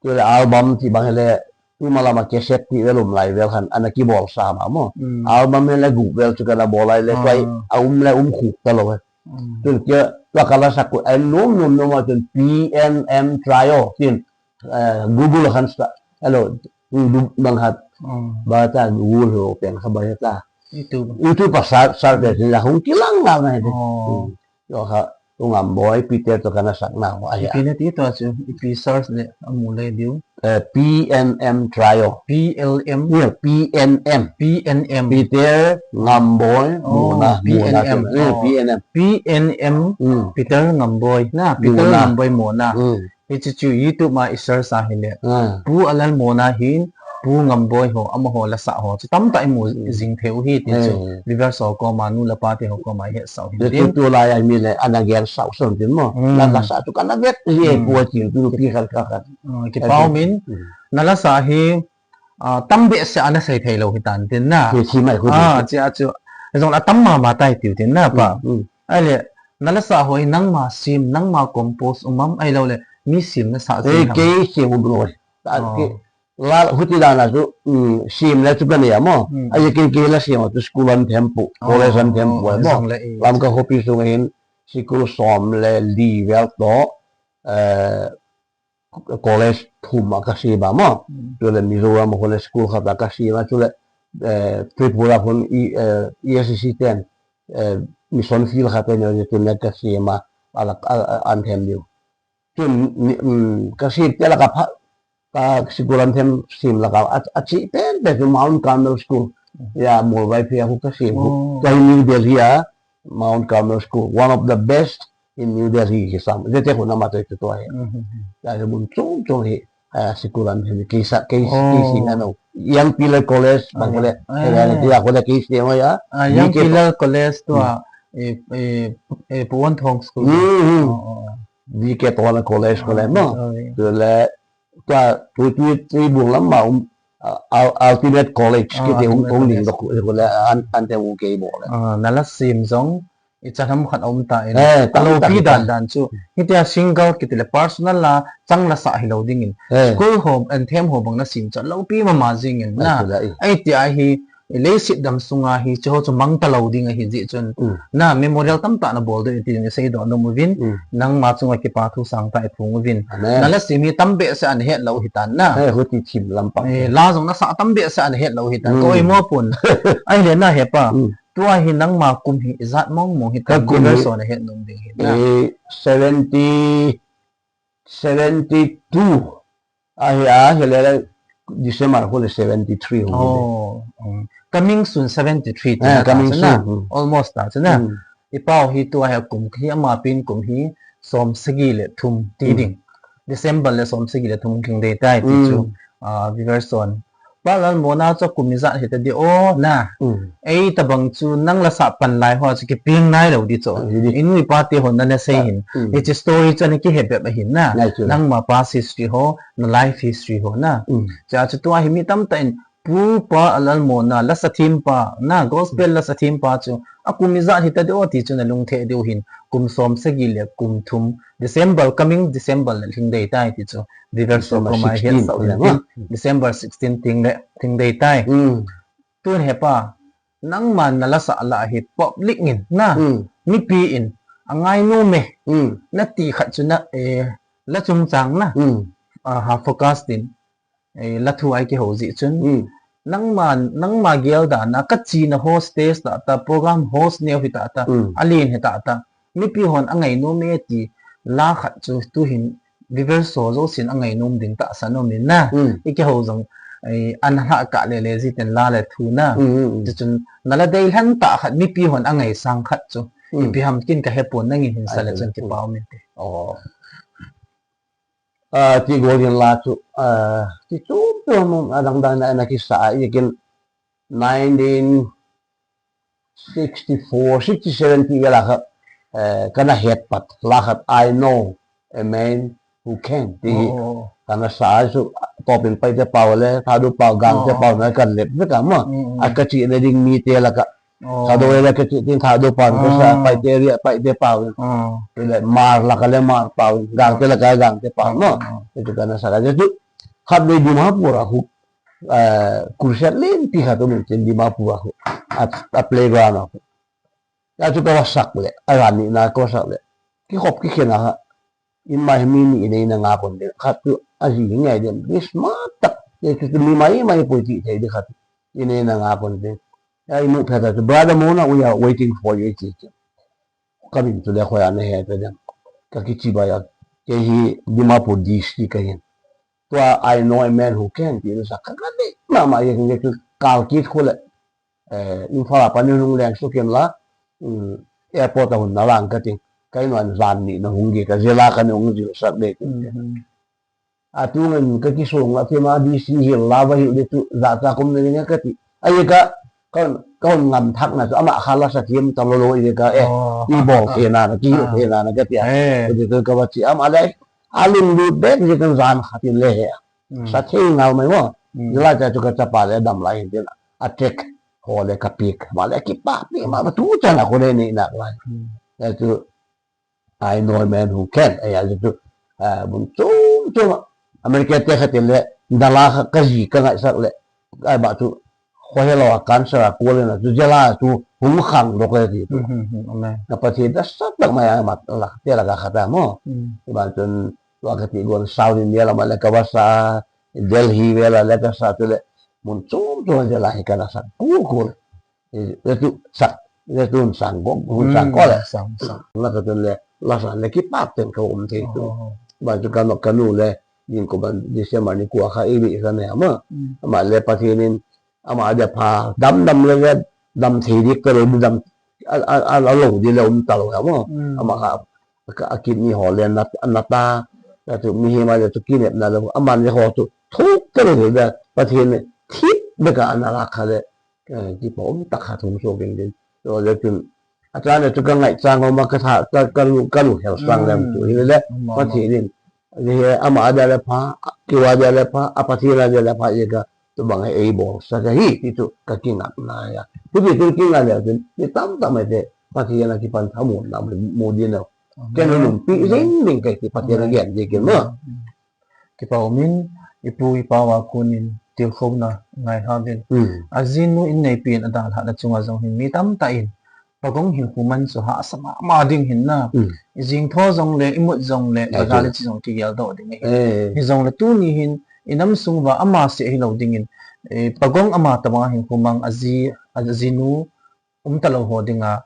Chule album ti bang le, tu ma lama cassette ti vel um lai vel khan, ana ki bol sa ma mo. Mm. Album le gu vel chu kana bol lai le, ah, tua a um le um khu ta lo. Mm. Chule kia, la ka la sak ku, ai nom nom nom a chun P N M Trio, tin, eh, Google khan sa, hello, du bang hat, mm, ba ta Google ho pen kha ba ta. YouTube. YouTube pa sa, sa pe, la hung kilang la na he. Oh. Mm. Yo ha, tu Ngamboi, Peter to kana sak na ho, ahi a. Ipi na ti to chu, ipi search le, amu le diu. Eh, P N M Trio. P L M? Yeah, P N M. P N M. Peter Ngamboi, oh, Mona, Mona, P N M. Eh, oh. P N M. P N M, mm, Peter Ngamboi. Na, Peter Mona. Ngamboi Mona. Mm. Hichu chu YouTube ma i search a hile. Ah. Pu Alalmona hin, Pu Ngamboi ho, amaho la sa ho. Chu tamtah i mu, mm, jing thei u hi ti chu. Eh. Viewers ho koma, nu le pa te ho koma i hetsah u hi. Chu tin. Tu lai a mi le, ana gen sau son tin mo. Mm. La la sa chu kana vet, ye, mm, pu a tin, tu pi khat khat khat. Ah, kipau min, mm, na la sa hi, ah, tam behseh a na sei thei lou hi tan tin na. Hi, hi mai khu. Ah, chia chu. Jong la tam mama tai tiu tin na pa. Mm, mm. Ahile, na la sa ho hi nangma sim, nangma compose um am, ahilou le, mi sim na sa jing ham? Eh, kei sim um lou. Ta, oh, ki, la, huti dan a chu, mm, sim le chu ka nei a mo. Mm. Ahile kei, kei la sim a chu school an them pu, oh, college an them pu, oh, a mo. Jong le, eh. Lamka khopi sung a hin, school som le li vel to, eh, college thum a ka sim a mo. Mm. Chule Mizoram a khun le school khat a ka sim a, chule, eh, Tripura khun i, eh, E S C ten, eh, mission field khat a ni, chule ka sim a. ala, ala, anthem diu. Chun, ni, um, ka sim te la ka pha, ka school anthem sim la ka, a, a chi pen pen chu Mount Carmel School. Ya, Mualvaiphei a khu ka sim khu. Oh. Ka hi New Delhi a, Mount Carmel School, one of the best in New Delhi, hi sam. Jete khu nama te chu tua hi. Mhm. Ya, mun chung chung hi, a, school anthem, kei sa, kei, kei si na no. Young Pillar College, bang kole, ya kole kei si mo ya. Ah, Young Pillar College tua, eh, eh, eh, Pu Wan Thong School. Mhm. Oh, oh. V K Tona College, College, no? Oh, yeah. Tule, tua, tu, tu, tu, bung lam ma, um, uh, Ul-, Ultimate College, oh, kiti hung, Ultimate hung ding College. Dok, kule, an, an te u kei bo le. Ah, nala sim jong, i chan ham khat om ta in. Eh, tam ta pi dan dan chu. Hitia single kiti le personal la, chang la sa hi lo ding in. Eh. School ho, anthem ho bang na sim chu, lo pi ma ma jing in. Ai, na. Chu la i. Ai ti ai hi, i leiset dam sunga hi, chu ho chu mang ta lo ding ahi jeh chun. Mm. Na, memorial tam ta na bol do, i ti ni sei do no mu vin. Mm. Nangma chunga kipa thu sang ta i phung u vin. Amen. Na la sim hi tam be se an het lo hi tan na. Eh, huti thim lam pa. Eh, la jong na sa tam be se an het lo hi tan. Mm. Ko i mo pun. Ai le na he pa. Mm. Tua hi nangma kum hi, ijat mong mong hi tan. Ka kum hi. Viewers hon ahet nom ding hi na. Eh, seventy, seventy-two. Ahi a, hi le le December khu le seventy-three khu le. Oh, um, coming soon seventy-three ti na ta chu na. Eh, coming soon, hmm. Almost ta chu na. Hmm. I pau hi tua hi kum hi ama pin kum hi som sagi le thum ti ding. Hmm. December le som sagi le thum lhing dei tai ti chu. Hmm. Ah, viewers hon. Pa Lalmona chu kum ijat hi ta di o na. Hmm. Ei tabang chu nang la sa pan lai ho chu kiping nai lo di chu. Hmm. I nu i pa te hon na na sei hin. Hmm. Hiche story chu ana kihe bep ahin na. Nai chu. Nangma past history ho, na life history ho na. Mm. Cha chu tua hi mi tam ta in pu pa a Lalmona la sa thim pa na, gospel la sa thim pa chu a kum ijat hi ta di o ti chu na lung the diu hin kum som sagi le kum thum December, coming December le lhing dei tai ti chu. Viewers ho December koma hi sixteen, sa u le na. December sixteen ting le lhing dei tai. Mm. Tun he pa, nangma na la sa la hi public in na, mm, mipi in a ngai nom e, mm, na ti khat chu na, eh, la chungchang na, mm, ah, ha focus din, eh, la thu ai kiho jeh chun. Mm. Nangma, nangma gel dan a ka chi na host stage ta ta, program host neo hi ta ta, mm, a lin hi ta ta. Mipi hon a ngai nom e ti la khat chu tu hin viewers ho jousen a ngai nom ding tahsan um in na. Mm. I kiho jong, eh, an ha kah le le ji ten la le thu na. Mm, mm, mm. Chu chun na la dei lhan tah khat mipi hon a ngai sang khat chu. Mm. Ipi ham kin ka he pon nangin hin sa le chun kipa um in te. Oh. Ah, ti gol in la chu, ah, ti chu chu mo a dang dang na na kisa a i kin nineteen sixty-four, sixty-seven ti la kha, eh, kana het pat, la khat, "I know a man who can," ti hi. Oh, oh, oh. Kana sa chu, Topin Paite pau le, Thadou pau, Gangte pau na kan lep ve ka ma. Mm, mm. A ka chi le ding mite la ka. Oh. Thadou le ka chi ding Thadou pau, ka sa, ah, Paite area, Paite pau. Ah. Ti le Hmar la ka le Hmar pau, Gangte la ka Gangte pau, no? Ah, ah. Ti kana sa ka chu. Khat le Dimapur a khu, eh, crusade len ti khat um in Dimapur a khu, a, a playground a khu. Ya chu ka va sak le, a ran ni na ka va sak le. Ki khop ki khen a ha. In mai mi ni in na nga kon de. Khat chu a ji ngai de. Ni smart tak. Ye chu mi mai mai poi ti thei de khat. In na nga kon de. Ya i mu phe ta chu, "Brother Mona, we are waiting for you," ti chu. Ka min chu le khoi a na he ta de. Ka ki chi ba ya. Kei hi Dimapur D C ka hin. Tua I know a man who can, ti sa ka ka de. Ma ma ye ye chu kal kit khu le. Eh, Imphal a pan hung leng suh kin la, um, airport a hung na lang ka ting. Ka in wan zan ni na hung ge ka zila ka ni hung zil sak de. Mhm. A tu ngan ka ki sung a ti ma D C hil la va hil de tu za ta kum ne ne ka ti. Ai ka, ka, ka hung ngam thak na tu ama kha la sa thiam ta lo lo i ka, eh, oh, i bol ah, the na na, ki ah, the na na ka ti a. Eh. Ka ti tu ka va chi ama le, a lung lut bek ji kan zan kha ti le he. Mm. Sa thei ngal mai mo. Mm. Ni la cha chu ka chapa le dam lai hin tin a trek ho le ka pik. Ma le kipa pi ma, ma tu cha na ko le ni na lai. Mm. Ya chu I know a man who can. Ya chu, ah, bun chum chum. America te kha tin le dala kha ka ji ka ngai sak le. Ai ba chu Khohelo a cancer a kol in a chu jela chu hung khang dok le ti tu. Hmm, hmm, hmm, amen. Na Pathen ta sat tak mai a mat la te la ka khata mo. Hmm. Iban chun tua ka ti gon South India la ma le ka va sa Delhi ve la le ka sa tu le mun chum chum jela hi ka na sa ku ku. E, e tu sa le tun sang ko, hun sang ko le. Sang, sang. Na ka tun le, la sang le kipat ten ka um thei tu. Oh. Ba tu ka no, ka nu le, nin ko ban December ni ko kha i bi sa ne ama. Mm. Ama le Pathen in, ama dia pha, dam dam le le, dam thei dik ka lo, dam, a, a, a, a lo di le um ta lo ya mo. Mm. Ama ka, ka, a kidney ho le na, na ta, ka tu mi hi ma le tu kinep na le, ama le ho tu, thuk ka lo le, Pathen ne, thip de ka ana la kha le, eh, kipa um tak kha thum so ding ding. Lo le tun, a cha ne tu ka ngai chang ma ka tha, ka, ka lu, ka lu hel sang lem tu. Mm. Hi le, ama, ama. Pathen in, Hi ama a dia le pha, keu a dia le pha, a Pathen a dia le pha, i ka, tu bang hi ei bol sa ka hi, ti tu ka kingai na ya. Tu ti tu kingai le, tu ni tam tam ai te, Pathen a kipan thamun na mu, mu di na. Amen. Ken lum pi, amen, ding ding kai ti Pathen a, amen, gen di kin ma. Amen. Kipa umin, i pu i pa wa kunin, tilkhouna ngai ha vin. Mm. A jinu in nei pin a dan ha na chunga jong hin mi tam ta in. Pagong hinkho man chu hahsa mama ding hin na. Mm. I jingtho jong le, i mut jong le, ai, pagale chu, chi jong kigel doh ding ahi. Eh. Hi jong le tuni hin, i nam sung uva ama seh hi lo ding in, eh, pagong ama tabang hinkho mang a ji, a jinu um ta lo ho ding a.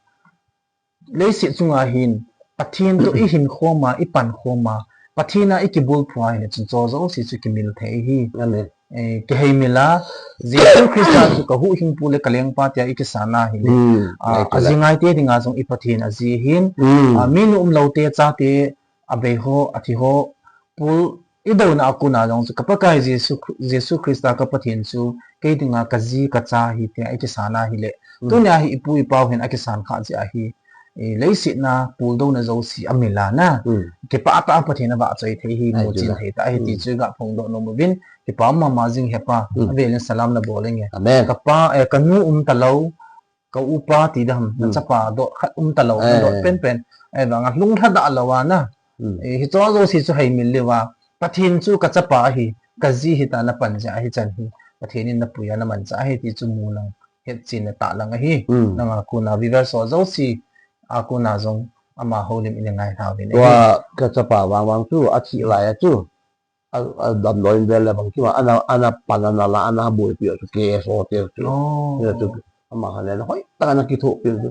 Leiset chunga hin, Pathen toh i hinkho ma, i pankho ma, Pathen a i kibulphu a hin, chun cho jouse chu kimil thei hi. Amen. Eh, kihei mil a, Jesu Christa chu ka huhhingpu le ka lengpa tia i kisan a hi le. Hmm, ah, a ji ngai te dinga jong i Pathen a ji hin. Hmm. Ah, minu umlou te, chate, a bei ho, a thi ho, pul i douna a kona jong chu ka Pakai Jesu, Jesu Christa ka Pathen chu kei dinga ka ji ka cha hi tia i kisan a hi le. Hmm. Tunia hi i pu i pau hin a kisan kha jeh a hi. I leiset na puldouna jouse a mil a na. Hmm. Kipah tah a Pathen a vahchoi thei hi, ai, mu chin thei tah hi ti chu i ga phongdoh nom uvin. Kipa mama jing hepa. Hmm. A velin salam na bol inge. Amen. Ka pa, eh, ka nu um ta lo, ka upa ti dam, na, hmm, chapa doh khat um ta lo, na, eh, doh penpen. Eh, vang a lung lha da lo a na. Hmm. Eh, hi cho jouse chu hei mil le va. Pathen chu ka chapa hi, ka ji hi ta na pan jeh a hi chan hi. Pathen in na pui a na man cha hi ti chu mu lang. Het chin le tah lang ahi. Hmm. Nanga kona viewers ho jouse a kona jong ama houlim in ngai hlau vin ahi. Tua ka chapa vang vang chu, a thi lai a chu. A, a damlou in vel le bang kima, ana, ana pan ana la, ana boipi chu K S O te chu. Oh. Te chu, ama khan le, hoi, ta ana kithopi chu.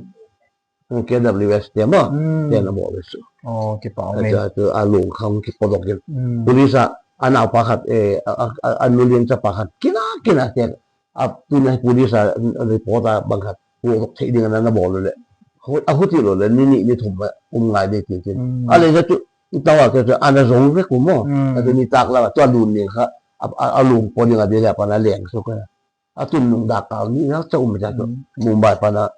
K W S te ma, hmm, te na bol chu. Oh, kipa, amen. Chu, chu, a lung khang kipodok in. Hmm. Police a, a naopa khat, eh, a, a, a, a nu lien chapa khat, kina, kina te, a, tuna police a, a report a bang khat, pu thei ding ana na bol le. Hu-, a huti lou le, ni ni, ni thum ma, um ngai de ti ti. Hmm. A le ja chu, i tawa ke chu, ana jong ve ku mo. Hmm. A tu ni tak la, tu a lun ni kha, a, a, a lung po ding a de le, pa na leng so ka. A tun nung dak kal ni na cha um ja chu. Hmm. Mumbai pa na,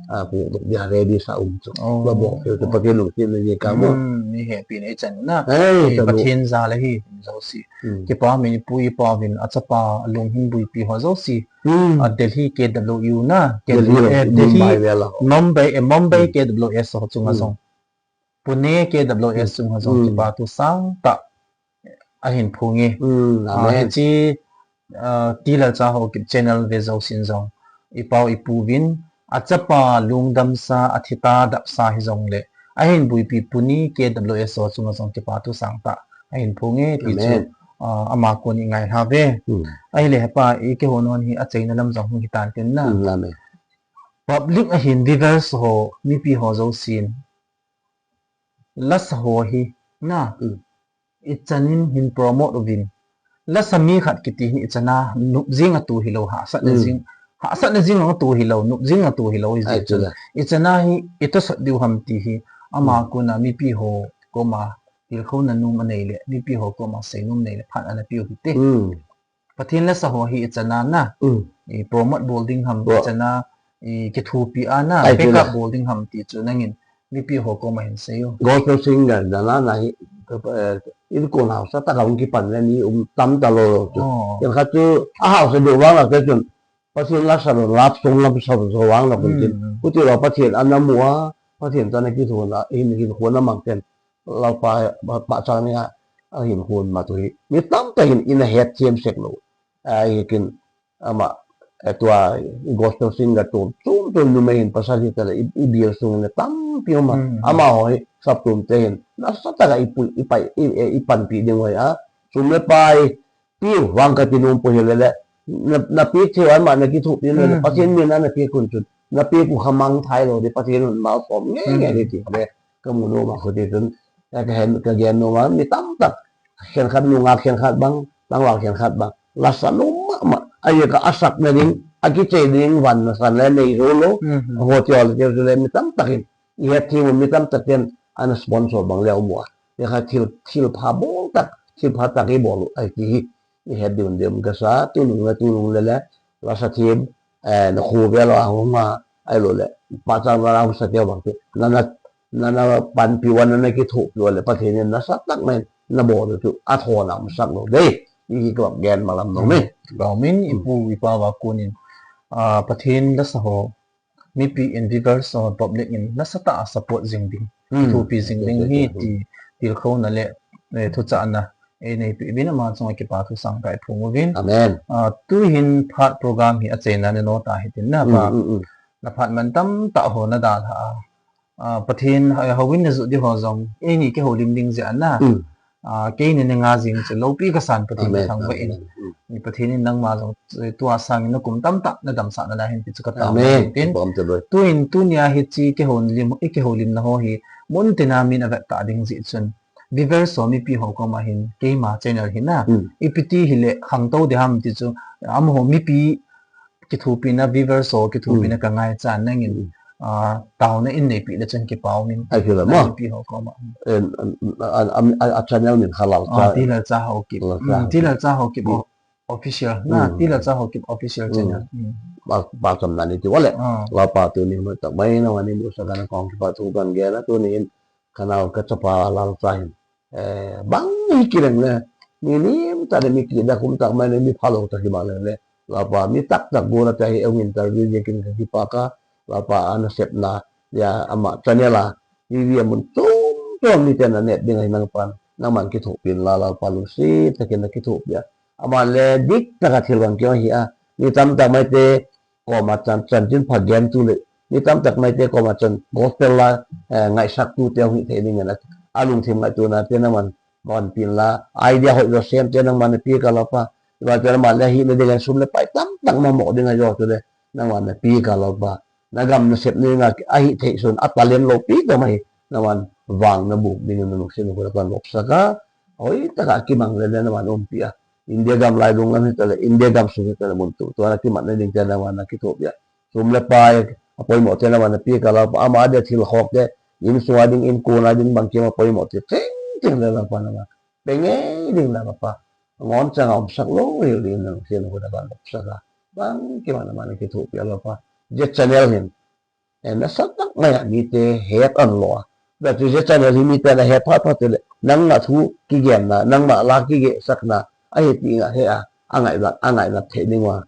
a, pu tu dia ready sa um chu. Oh. Ba bo, ke tu pa ke lung ti ni ka mo. Hmm, ni he pi ni chan na. Hey, eh, ta lu. Pathen ja le hi, jouse. Hmm. Kipa min pu i pa vin a chapa lung hin buipi ho jouse. Hmm. A Delhi K W U na, Delhi, K W U, eh, Delhi, Mumbai vel a. Mumbai, eh, Mumbai, hmm, K W S ho chunga, hmm, jong. Pune K W S, hmm, chunga jong, hmm, kipa thu sang tah a hin phong e. Hmm, ah, amen. Hiche, ah, T Lalcha Haokip channel ve jousen jong. I pau i pu vin, a chapa lungdam sa, a thi ta dap sa hi jong le. A hin buipi Pune K W S ho chunga jong kipa thu sang tah a hin phong e, ti chu, amen, ah, ama kon i ngai hlau ve. Hmm. Ahile hepa, i kihou nom hi a cheina lam jong hung hi tan tin na. Hmm, amen. Public a hin viewers ho, mipi ho jousen. Lasa ho hi, na. Hmm. I chan in hin promote uvin. Lasa mi khat kiti hin i chan a nop jing a tu hilou, hahsat na, hmm, jing, hahsat na jing a tu hilou, nop jing a tu hilou, hi, ai, jeh chun. Chula. I chan a hi, i tosot diu ham ti hi, ama, hmm, kona mipi ho koma, tilkhouna nom a nei le, mipi ho koma seinom nei le, phat ana piu hite. Hmm. Pathen lasa ho hi i chan a na. Mm. I promote bol ding ham, i chan a, i kithopi a na. Ai, backup bol ding ham ti chu nangin mipi ho koma hin sei o. Gospel singer dan a na hi, eh, in kon hausa tah a hung kipan le ni um tam ta lou lou chu. Oh. Ken khat chu a hausa diu vang la te chun. Pathen lasa lou, love song lam sa lou vang la kun tin. Mm. Huti lou Pathen ana mu a, Pathen toh ana kithouna, hin, hin kon a mang ten. Lalpa, pa, pachat ni a, a hin hon ma tu hi. Mi tamtah hin ina het chem sek lou. A, hi kin ama, eh, tua, gospel singer tu, tum tum numei hin pasal hi tala, i, i bil sung le tampi um a. Hmm. Amaho hi, saptum te hin, nasatah a i pu, i pai, i, i, i panpi ding u ahi a. Sum le pai, piu vang kati nom poi hile le, na, na pi thei uva ama na kithopi le, hmm, Pathen min a na pi kun chun, na pek u kha mangthai lou ding, Pathen in malsom nge nge ding ti le, ka mu nom a khu ti chun, ka, ka hen, ka gen nom a, mi tamtak, khenkhat nungah khenkhat bang, tangval khenkhat bang, la sa nom mama, a ye ka a sakna ding, a kichai ding, van na san le nei zo lou, a ho ti ho le ti le mi tamtak in, i het thei u mi tamtak ten, ana sponsor bang le um u a. Ti kha thil, thil pha bol tak, thil pha tak i bol u, a ti hi, i het diu diu ka sa, tu nung le, tu nung le le, la sa thim, eh, na khu ve lo a hung a, ai lo le, pa chang la hung sa te bang te, na, na, na, na panpi u a, na, na kithopi u a le, Pathen in nasa tak mai, na bol u chu, a thona um sak lou ding, i hi ka gen malam nom e. Ka min i pu i pa va kunin, ah, Pathen la sa ho, mipi in viewers ho public in nasa ta a support jing ding, thupi jing ding hi ti, tilkhouna le, eh, thuchahna, eh, nei pi vin ama chunga kipa thu sang kai phung uvin. Amen. Ah, tu hin phat program hi a chaina ne no ta hi tin na pa. Na phat man tam ta ho na da tha. Ah, Pathen, eh, houin na zu di ho jong, eh, ni ke ho lim ding je ana. Ah, kei ni ne nga jing chu lopi ka san Pathen ka thang va in. Ni Pathen in nangma jong, eh, tua sang in na kum tam ta na dam sa na la hin ti chu ka ta. Amen. Tin. Tu in tu nia hi chi ke ho lim, i ke ho lim na ho hi, mun tina min a vet ta ding ji chun. Viewers ho mipi ho koma hin, keima channel hin na. Ipi ti hi le khang to de ham ti chu, am ho mipi kithopina, viewers ho kithopina ka ngai chan nangin, ah, tauna in nei pi le chun kipa um in. Ai, kila ma. Mipi ho koma. En, an, an, an, an, a channel min kha Lalcha. Ah, Ti Lalcha Haokip. Lalcha Haokip. Ti Lalcha Haokip o-, official. Na, Ti Lalcha Haokip official channel. Ba, ba cham na ni ti vale. Ah. Lalpa tuni mun tak mai na vani musa kana kong kipa thu kan ge na tuni in kanao ka chapa Lalcha hin. Eh, bang hi kileng le, mi lim ta le mi kida kum tak mai le mi phalou ta ki bang le le. Lalpa mi tak tak gora ta hi ong interview je kin ka kipa ka, Lalpa ana sepna, ya ama channel a, T V a mun chom chom mi te na net ding hi nang pan, nang man kithopi in la Lalpa lungsi, ta kin na kithopi a. Ama le dik ta ka thil bang ki hi a, mi tam tak mai te, koma chan, chanchin pha gen tu le, mi tam tak mai te koma chan gospel la, eh, ngaisah tu te hung thei ding na, a lungthim ngai tu na te na man, man pin la, idea hoi lo sem te nang man pi ka Lalpa, i ba te na man le hi le ding sum le pai tam tak na mo ding a jo tu le, nang man pi ka Lalpa, na gam na sep ni nga a hi thei sun a talent lo pi ta mai, na man vang na buk ding na lungsin ko la pan lok sa ka, oi ta ka ki mang le na man um pi a, India gam lai dung lam hi ta le, India gam sung hi ta le mun tu, tu na ki man na ding te na man na kithopi a. Sum le pai, a poimo te na man na pi ka Lalpa, ama de thil khok te, in sunga ding, in kona ding bang ki ma poimo te, teng teng le Lalpa na ma. Pe ngei ding Lalpa. Ngon chang a um sak lo, hi ding na, hi na ko da ban sak a. Bang ki man na man na kithopi a Lalpa. Je channel hin. Eh, na sa tak mai a mi te het an lo a. Da tu je channel hi mi te na het phat phat te le. Nang ma thu ki gen na, nang ma la ki ge sak na. A hi ti nga he a. A ngai la, a ngai la the ding wa.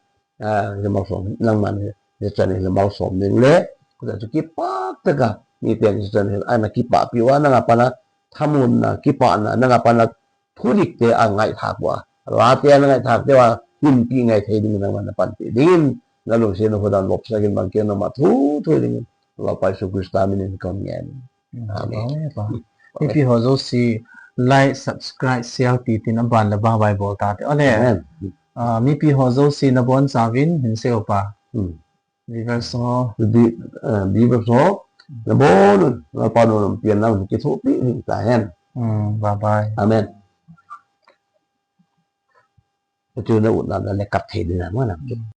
Ah, le malsom, nang man, le chan le malsom ding le, ko ta chu kipa ta ka, mi ten le chan le, ai ma kipa pi wa, nang a pana, thamun na, kipa na, nang a pana, thudik te a ngai thak wa, la te a ngai thak te wa, hin pi ngai thei ding nang man na pan pi ding, na lungsi na hodan lop sa kin bang ke na ma thu, thu ding, Lalpa Jesu Krista min in kon ngen. Amen. Amen. Mipi ho jouse like, subscribe, share ti tin aban le bye bye bol ta te. Ole. Amen. Ah, mipi ho jouse nabon chauvin hin seiyo pa. Hmm. Viewers ho. Bi, ah, viewers ho. Nabon, nabon, nabon, pian na, kithopi hin ta hen. Hmm, bye bye. Amen. Atu na ut na le kap thei ding na mo na.